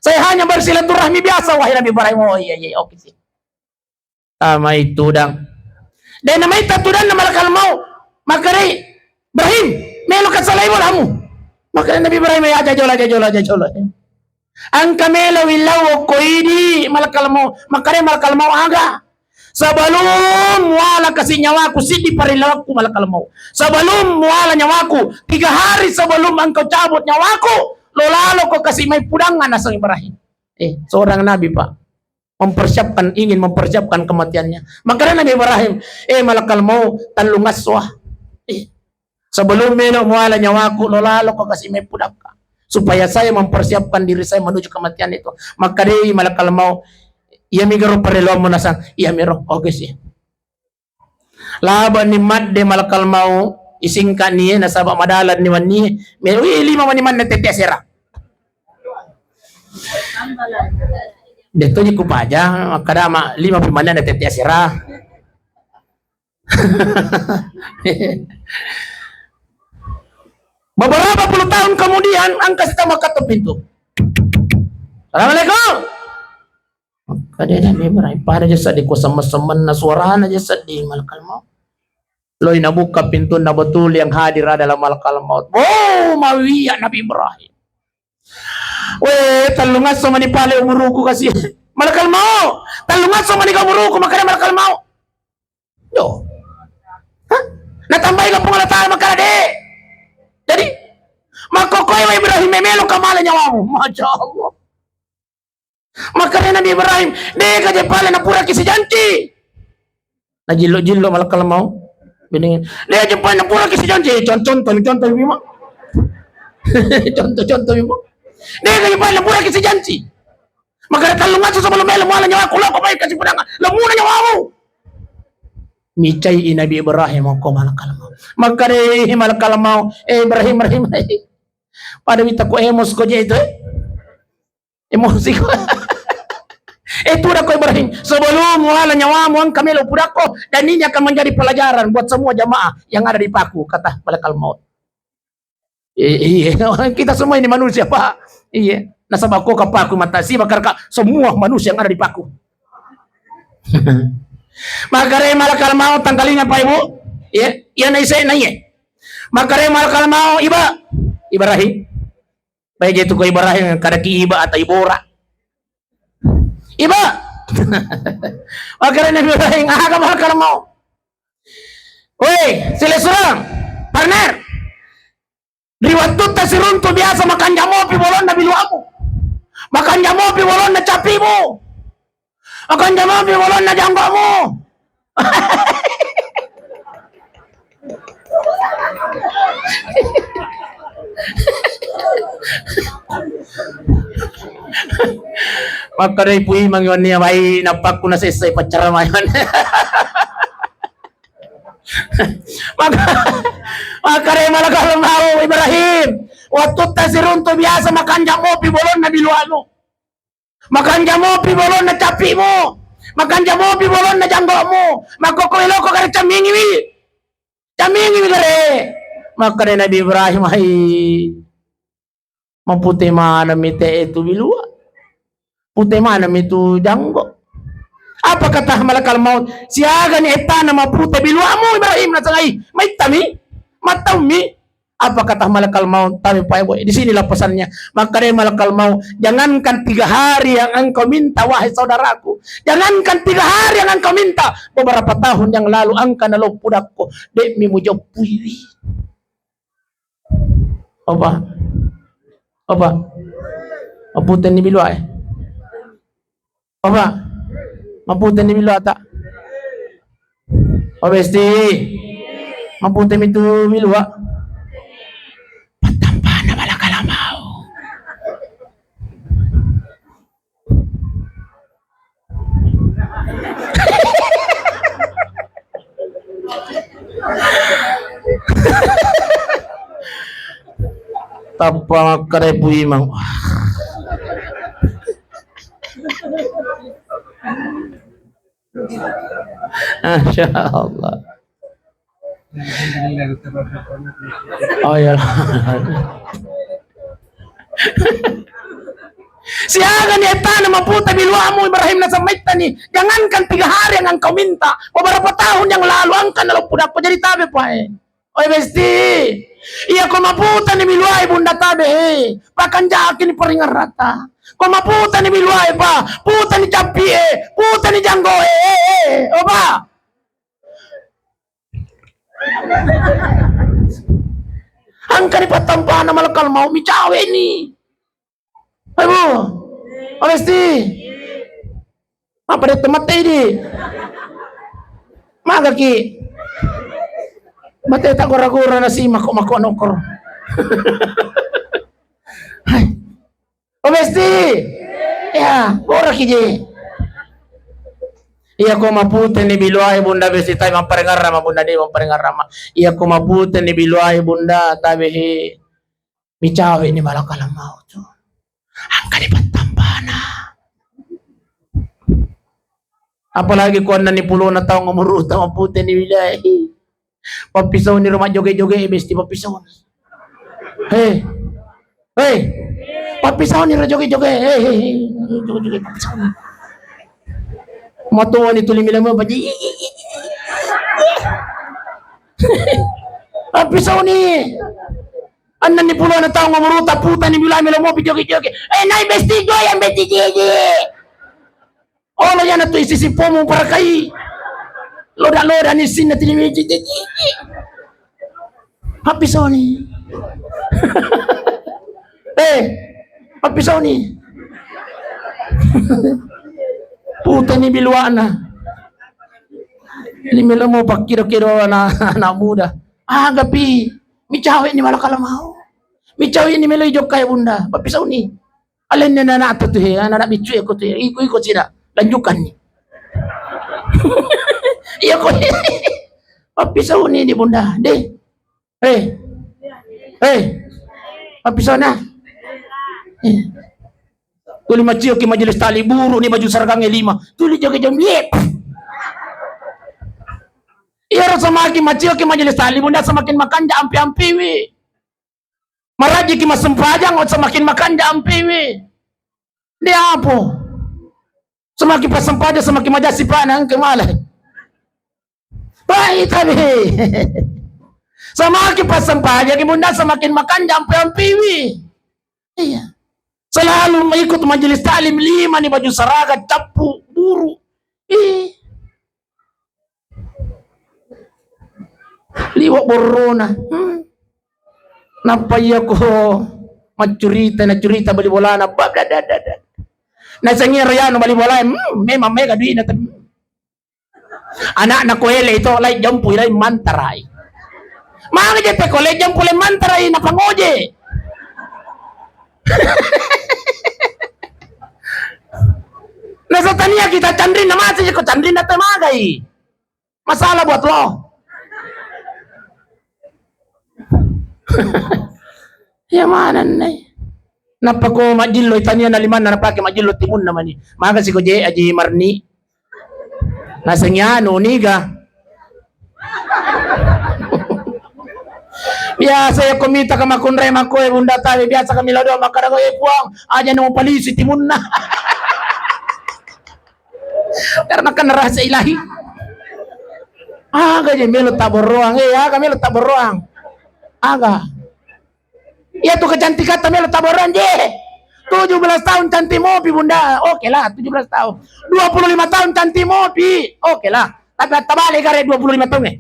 Saya hanya bersilaturahmi biasa, wahai Nabi Ibrahim. Oh iya, iya, oke sih. Tama itu dang. Dan nama itu tudan na malakal maut. Makkeda Ibrahim, melo ka salai bolamu. Makkeda Nabi Ibrahim, ya, aja jola, aja jola, aja jola. Engka melo willau ko idi malakal maut. Makkeda malakal maut aga. Sebelum muala kasi nyawaku, siddi parilawakku malakal maut. Sebelum muala nyawaku, tiga hari sebelum engkau cabut nyawaku, Lo laloko kasi mai pudangnga naseng Ibrahim. Eh, seorang nabi, Pak. Mempersiapkan, ingin mempersiapkan kematiannya. Makanya Nabi Ibrahim, "Eh, malakal maut, tellung esso, ah. Eh, sebelum melo muala nyawaku, lo laloko kasi mai pudakka. Supaya saya mempersiapkan diri saya menuju kematian itu." Makkedai malakal maut, "Iya mi garo parelluammu naseng." "Iya mi ro." Oke sih. Labe'ni madde malakal maut, isingka'ni e, nasaba madalanni wennie, me-, wi, lima mani manne tette asera. Detto ji kupaja, makkada ma-, lima pi manne tette asera. Beberapa puluh tahun kemudian, engka sita makkato pintu. "Assalamualaikum." Makkeda Nabi Ibrahim, pada ja seddi, ko semmen-semmenna suarana ja seddi malakal maut. Loi nabukka pintunna, betul yang hadir adalah malakal maut. Bo, mawia Nabi Ibrahim. "We, tellung esso mani pale umuruku kasi." "Malakal maut, tellung esso mani ka umuruku," makkeda malakal maut. Yo. Hah? Natambai ka Puang Allah Taala makkeda, "De'." Jadi, makkokkoe wa Ibrahim, memelo kamala nyawamu. Masya Allah. Makkeda Nabi Ibrahim, "De' ka je pale napuraki sijanci." Najillo-jillo malakal maut. Bene, "De' je pale napuraki sijanci." Contoh, contoh, contoh, bima. Contoh, contoh, bima. "De' ka je pale napuraki sijanci." Makkeda, "Tellung esso sebelum melo muala nyawaku, loko mai kasi pudangnga, lemuna nyawamu." Micai Nabi Ibrahim ko malakal maut. Makkeda malakal maut, "Eh, Ibrahim, Ibrahim, eh. Pada wita ko emos ko je itu, eh? Emosi ko." "Eh, tuda ko Ibrahim, sebelum muala nyawamu engka melo pudakko, dan ini akan menjadi pelajaran buat semua jamaah yang ada di paku," kata malakal maut. I-, iya, kita semua ini manusia, Pak. Iya. Nasaba ko ka paku mata si bakar ka semua manusia yang ada di paku. Makkeda malakal maut, tangkalinga, Pak, Ibu. Iya, iya, naise, naiye. Makkeda malakal maut, "Iba, Ibrahim." Baik itu ko Ibrahim, kadaki Iba atau Ibora. "Iba." Makkeda Nabi Ibrahim, "Aga malakal maut?" "Woi, silessureng, partner. Ri wattutta siruntu biasa makanja mopi bolonna biluamu. Makanja mopi bolonna capimu. Makanja mopi bolonna janggomu." Makkedai Pu Imang, "Iwanni abai nappakku nasessai paccaramai." Maka, makkedai malakal maut, "Ibrahim, wattutta siruntu biasa makanja mopi bolonna biluamu. Makanja mopi bolonna capimu. Makanja mopi bolonna janggomu. Makkokkoe loko kada cammingiwi. Cammingiwi gare." Makkeda Nabi Ibrahim, "Hai, mapute maneng mi te tu bilua. Pute maneng mi tu janggo." Apa kata malakal maut? "Siagani ettana mapute biluamu, Ibrahim?" Nasengai, "Maittami, mattaummi." Apa kata malakal maut? Tapi Pak Ibu, di sinilah pesannya. Makkeda malakal maut, "Jangankan tiga hari yang engkau minta, wahai saudaraku. Jangankan tiga hari yang engkau minta, beberapa tahun yang lalu engka naloppu dakko, de' mi mujoppuiwi." Apa? Apa? Apa tenni biluae? Apa? Maputeni biluata? Oh, besti. Maputemi tu bilua? Pattampana malakal maut. Tappa makkeda Pu Imang. Masya Allah. Oh iya. Siaga ni ettana maputa biluamu Ibrahim, nasamaittani. Jangankan tiga hari yang engkau minta, beberapa tahun yang lalu engka naloppu dakko. Jadi tabe pae. Oi besti, iya ko maputani biluae bunda tabe, he, pakanjaki ni paringerrata. Ko maputani biluae pa, putani cappie, putani janggoe, eh, eh, eh, oba. Engkani pattampana malakal maut, micaweni. Abu, oh, Besti. Apa dia tempat ini? Magaki. Mate tak gora-gora nasi mako-mako nokor. Hai. Oh, Besti. Ya, gora kiji. Iya ko mapute ni biluai Bunda Besti, tai mamparengara ma Bunda, de mamparengara ma. Iya ko mapute ni biluai Bunda, tabe he. Micawe ni malakala mau tu. Angka ni pattampana. Apalagi ko enneng ni pulona taung umuruta mapute ni biluai. Pappisauni ro majjoge-joge, Besti, pappisauni. Hei. Hei. Pappisauni ro joge-joge. Hei, hei, hei. Joge-joge, pappisauni. Matuani tuli mila mo baji. Pappisauni. Enneng ni pulona taung umuruta putani mila mila mopi joge-joge. Eh, nai Besti, goyang Besti, jiji. Olo yana tu isi sipomu parakai. Loda-loda ni sinna tili miji. Pappisoni. Eh, pappisoni. Putani biluana. Ini melo mau pakkiro-kiro anak, anak muda. Agapi, micawe ni malakala mau. Micawe ni melo ijokkai Bunda. Pappisoni. Alenna anak-anak tu he, anak-anak biccu ko tu he. Iko-iko sira, lanjutkan ni. Iya ko. Pappisauni di Bunda, deh. Hei. Hei. Pappisauna. Eh. Tuli macio ki majelis taklim buru ni baju saragangnge lima. Tuli joge-joge. Iya rasa makin macio ki majelis taklim Bunda semakin makanja ampi-ampiwi. Marajiki massempajang, semakin makanja ampiwi. Dia apo? Semakin passempajang, semakin maja sipana engke malai. Baik tadi. Semakin passempajang, Bunda, semakin makanja ampi-ampiwi. Iya. Selalu mengikut majelis taklim lima ni baju seragam, cappu, buru. Ih. Liwa borrona. Hmm. Nappa iya ko maccurita, naccurita bali bolana. Bab, da, da, da, da. Nasengi ro yanu bali bolae. Hmm, memang mega duina, tapi anakna ko ele itu lai jampu, lai mantarai. Mangga je pe ko lai jampu, lai mantarai na pangoje. Nasatania kita canrinna mati ko canrinna temagai. Masalah buat lo. Ya mana nih? Nappa ko majillo itania na limanna napake majillo timunna mani. Makasi ko je Aji Marni. Nasengi anu niga. Biasa ya komita ka makunrai makoe Bunda tabe biasa kami lado makkada ko, eh Puang, aja namo polisi timunna. Karena kan rahasia ilahi. Aga je melo taboroang, eh aga melo taboroang. Aga. Iya tu kecantikan ta melo taboroang je. Tujuh belas tahun cantik mopi Bunda. Oke lah, tujuh belas tahun. Dua puluh lima tahun cantik mopi. Oke lah. Tapi tabale gare dua puluh lima tahun eh.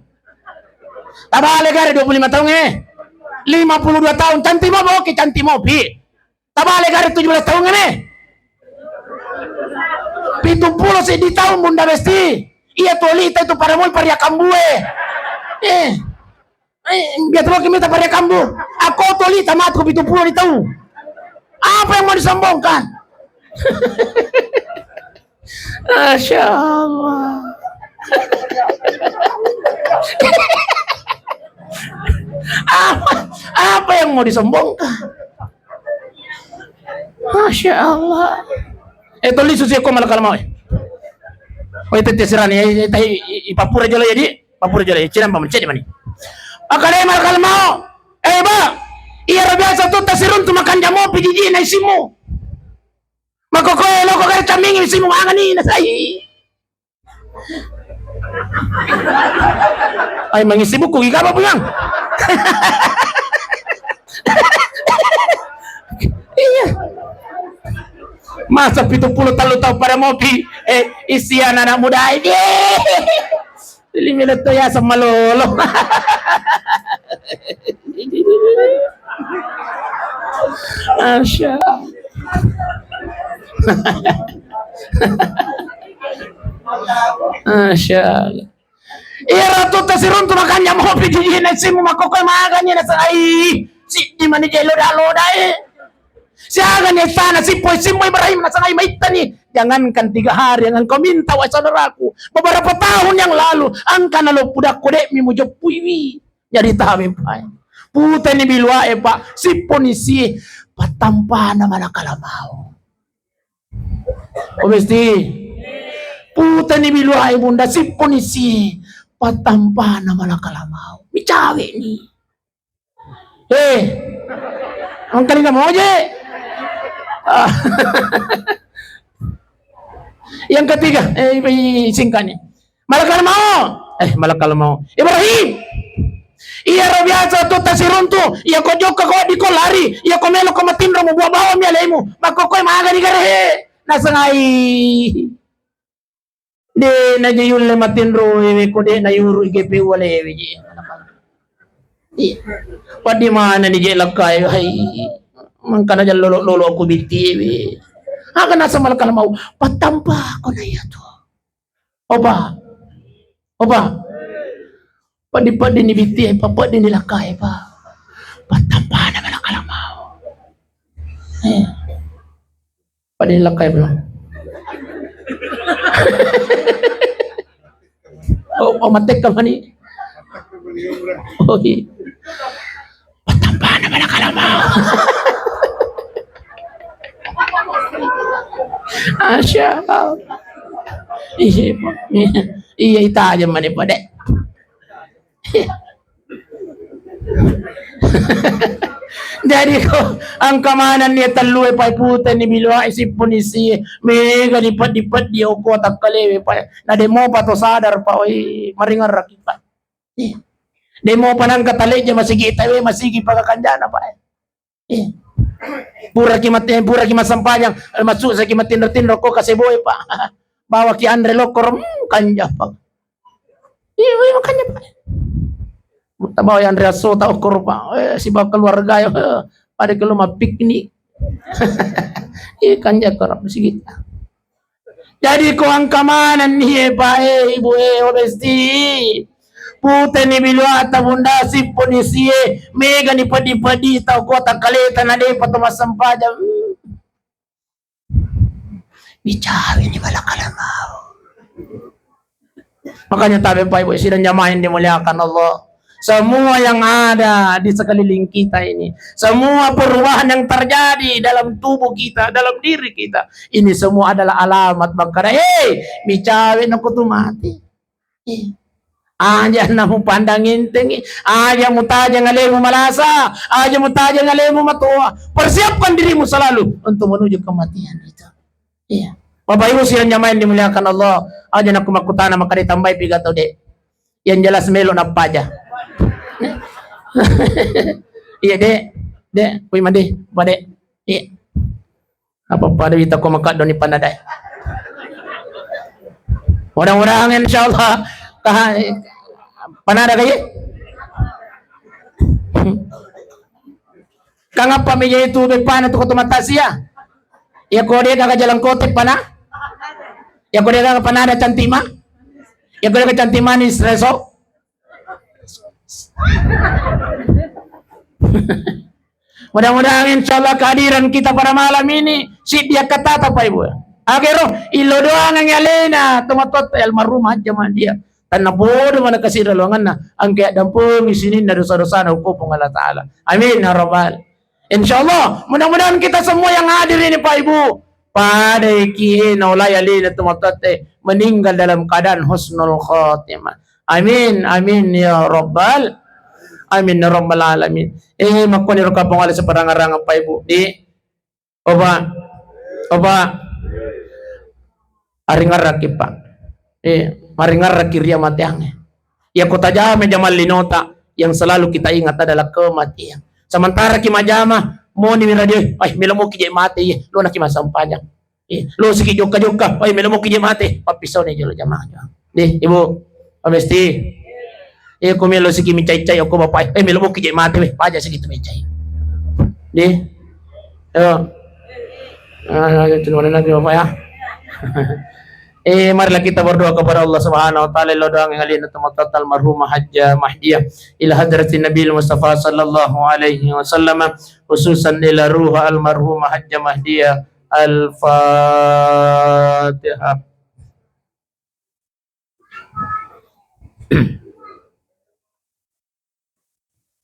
Tabale gare dua puluh lima tahun eh. Lima puluh dua tahun cantik mopi. Oke, cantik mopi. Tabale gare tujuh belas tahun ini. Pitung puluh seddi tahun Bunda Besti. Iya tolita itu pada moi paria kambue. Eh. Eh, biasa lo kita paria kambu. Aku tolita matu pitung puluh di tahun. Apa yang mau disombongkan? Masya Allah. Apa, apa yang mau disombongkan? Masya Allah. Eh, toli susi ko malakala mau. Oh, itu tesirani. Eh, eh, tahi, i, i, papura jolo jadi. Papura jolo. Eh, cirang paman. Cek di mana? Akale malakala mau. Eh, ba. Iya, biasa tu tasirun tu makan jamu pijiji na isimu. Makokoe loko gare camingi simu mangani nasai. Ai mangisi buku gi kaba pulang. Iya. Masa pitung puluh tellu tahun pada mopi, eh, isian anak muda ini. Lima letto ya sama lolo. Masya Allah. Masya Allah. Iyaro tutta siruntu makanja mopi jijina simu makkokkoe magani nasengai. Siddi mani je loda-lodae. Siagani sana sipoi simu Ibrahim nasengai maittani. Jangankan tiga hari yang engkau minta, wahai saudaraku. Beberapa tahun yang lalu, angkana lo pudakko de'mi mujeppuiwi. Jadi tabe, Pak. Puteni biluae, Pak. Sipponi sie. Pattampana malakala mau. Oh, mesti. Puteni biluae, Bunda. Sipponi sie. Pattampana malakala mau. Micawe ni. Eh. Angkali kamu aja. Ah. Yang ketiga, eh, i-, i-, singkatnya. Malakal mau. Eh, malakal mau. Ibrahim. Iyaro biasa tu tasiruntu, iya ko jokka ko di ko lari, iya ko melo ko matinro mu buah bawang mi alemu. Makko koe magani garehe. Nasengai. De naje yulle matinro ewe ko de nayuru I G P U alewe je. Iya. Paddi mana ni je lakkai, hai. Mangkana jallolo-lolo aku bitti ewe. Aga nasa malakal mau. Pattampa ko na iya tu. Opa. Opa. Peddi-peddi ni bitti, pa peddi ni lakkai, pa. Pattampana malakala mau. Eh. Peddi ni lakkai, pa. Oh, oh, matekka mani. Oh, iya. Pattampana malakala mau. Masya Allah. Iya, Pak. Iya, ita aja mani pada. Jadi ko angka maneng ni tellue pai puteni biluai sippuni sie mega ni peddi-peddi okko takkalewe pai. Na de mopa to sadar pa oi maringerraki pa. Iya. De mopa nangka talejja masigi tawe masigi paka kanjana pa. Eh. Puraki mate-, puraki massempajang, eh, massusaki matinro-tinro ko kaseboi pa. Bawaki anre lokkoro, hmm, kanja pa. Iya, iya, makanya pa. Tabawa anre asso ta okkoro pa. Eh, sibawa keluarga ya, eh, pada kelo mappiknik. Iya, kanja koro sigita. Jadi ko angka maneng ni e pa e ibu e o besti. Puteni biluata bunda sippuni sie mega ni peddi-peddi tau kota kaleta na depa to massempajang. Bicara ini balakala mau. Makanya tabe pa ibu sidang jamaah yang dimuliakan Allah. Semua yang ada di sekeliling kita ini, semua perubahan yang terjadi dalam tubuh kita, dalam diri kita, ini semua adalah alamat bangkara. Hei, micawe nako tu mati. Eh. Aja na mupandang entengi, aja mutajeng alemu malasa, aja mutajeng alemu matoa. Persiapkan dirimu selalu untuk menuju kematian itu. Iya. Bapak Ibu sidang jamaah yang dimuliakan Allah, aja nako makkutana makade tambai piga tau de. Yang jelas melo nappaja. Iya de, de, kui mande, pade. Iya. Apa pada wita ko makaddo ni panadai. Mudah-mudahan insyaallah kah panada kai. Kangappa meja itu bepana tu koto matasia. Ya kode gaga jalan kote pana. Ya kode gaga panada cantik ma. Ya kode gaga cantik manis reso. Mudah-mudahan insyaallah kehadiran kita pada malam ini siddi akkatata pa ibu. Agero illo doangan alena tomatotta almarhum aja dia. Tanna podo mana kasira luanganna angke dampengi sininna dosa-dosana uko Puang Allah Taala. Amin ya rabbal. Insyaallah, mudah-mudahan kita semua yang hadir ini Pak Ibu, pada iki naulai alena tomatotta meninggal dalam keadaan husnul khatimah. Amin, amin ya rabbal, amin ya rabbal alamin. Eh, makkoni ro kapong ale separangarang Pak Ibu di oba, oba, aringarraki Pak. Eh, maringarraki ria mateange. Iya ko tajame jamal linota yang selalu kita ingat adalah kematian. Sementara ki majama moni mi radio, eh melo moki je mate ye, lo naki masampajang. Eh, lo siki jokka-jokka, eh melo moki je mate, pappisau ne jolo jamaah. Deh, Ibu, Pak Mesti. Eh, ko melo siki micai-cai, ko bapak, eh melo moki je mate, weh, paja siki tu micai. Deh. Yo. Ah, itu mana lagi, Bapak, ya? Eh, marilah kita berdoa kepada Allah Subhanahu wa Ta'ala. Lo doang yang alina teman almarhumah Hajjah Mahdiah ila hadratin Nabi Mustafa sallallahu alaihi wasallam, khususan ila ruh almarhumah Hajjah Mahdiah. Al-Fatihah.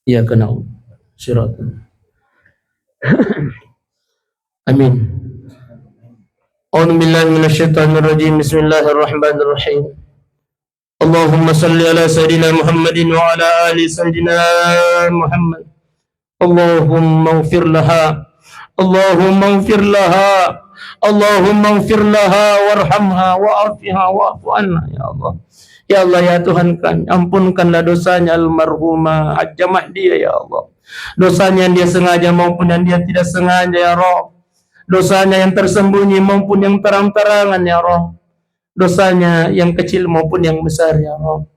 Iyyaka na'budu. Siratal. Amin. A'udzu billahi minasyaitonir rajim. Bismillahirrahmanirrahim. Allahumma salli ala sayyidina Muhammadin wa ala ali sayyidina Muhammad. Allahumma ighfir laha. Allahumma ighfir laha. Allahumma ighfir laha warhamha wa'afiha wa'fu anha, ya Allah. Ya Allah, ya Tuhan kami, ampunkanlah dosanya almarhumah Hajjah Mahdiah, ya Allah. Dosanya yang dia sengaja maupun yang dia tidak sengaja, ya Rabb. Dosanya yang tersembunyi maupun yang terang-terangan, ya Rabb. Dosanya yang kecil maupun yang besar, ya Rabb.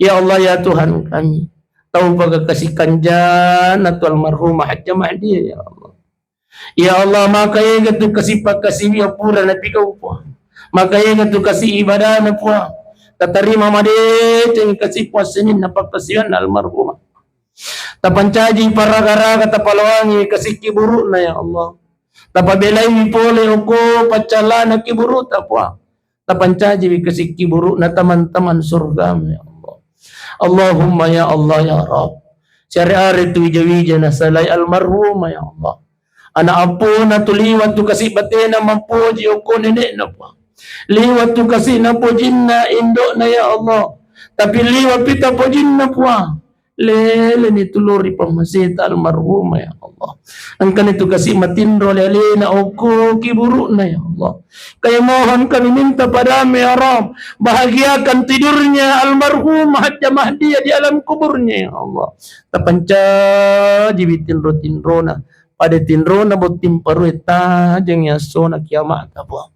Ya Allah, ya Tuhan kami, tau paga kasi kanjana tu almarhumah Hajjah Mahdiah, ya Allah. Ya Allah, maka ega tu kasi pakasiwia pura napigau, Puang. Maka ega tu kasi ibadana, Puang. Tatarima madeceng kasi puasseninna pakkasiwianna almarhumah. Tapancaji paraga-raga, tapaloangi kasikki burukna, ya Allah. Tapabelai pole okko paccalana kiburuta, Puang. Tapancajiwi kasikki burukna teman-teman surgamu, ya Allah. Allahumma ya Allah ya Rabb. Siare-are tu wija-wija nasalai almarhumah, ya Allah. Anak appona tu liwa tu kasi batena mampoji okko nenekna, Puang. Liwa tu kasi napojinna indokna, ya Allah. Tapi liwa pita pojinna, Puang. Leleni tu lao ri pammaseta almarhumah, ya Allah. Engkani tu kasi matinro ale-alena okko kiburukna, ya Allah. Kaya mohon kami minta padamu, ya Rabb, bahagiakan tidurnya almarhumah Hajjah Mahdiah di alam kuburnya, ya Allah. Tapancajiwi tinro-tinrona, pada tinrona botting parue tajeng yassona kiamata, Puang.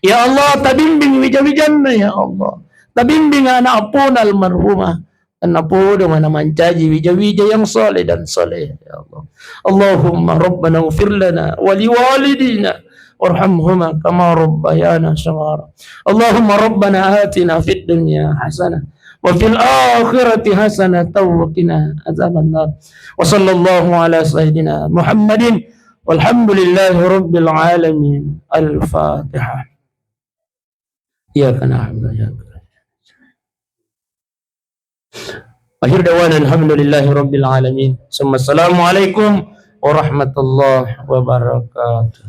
Ya Allah, tabimbing wija-wijanna, ya Allah. Tabimbing anak appona almarhumah. Napodo mana mancaji wija-wija yang saleh dan saleh, ya Allah. Allahumma rabbana ighfir lana wa liwalidina warhamhuma kama rabbayana shaghara. Allahumma rabbana atina fid dunya hasanah wa fil akhirati hasanatan wa qina adzabannar. Wa sallallahu ala sayyidina Muhammadin walhamdulillahi rabbil alamin. Al-Fatihah. Iyyaka na'budu wa iyyaka nasta'in. Akhir da'wana alhamdulillahi rabbil alamin. Summa assalamualaikum warahmatullahi wabarakatuh.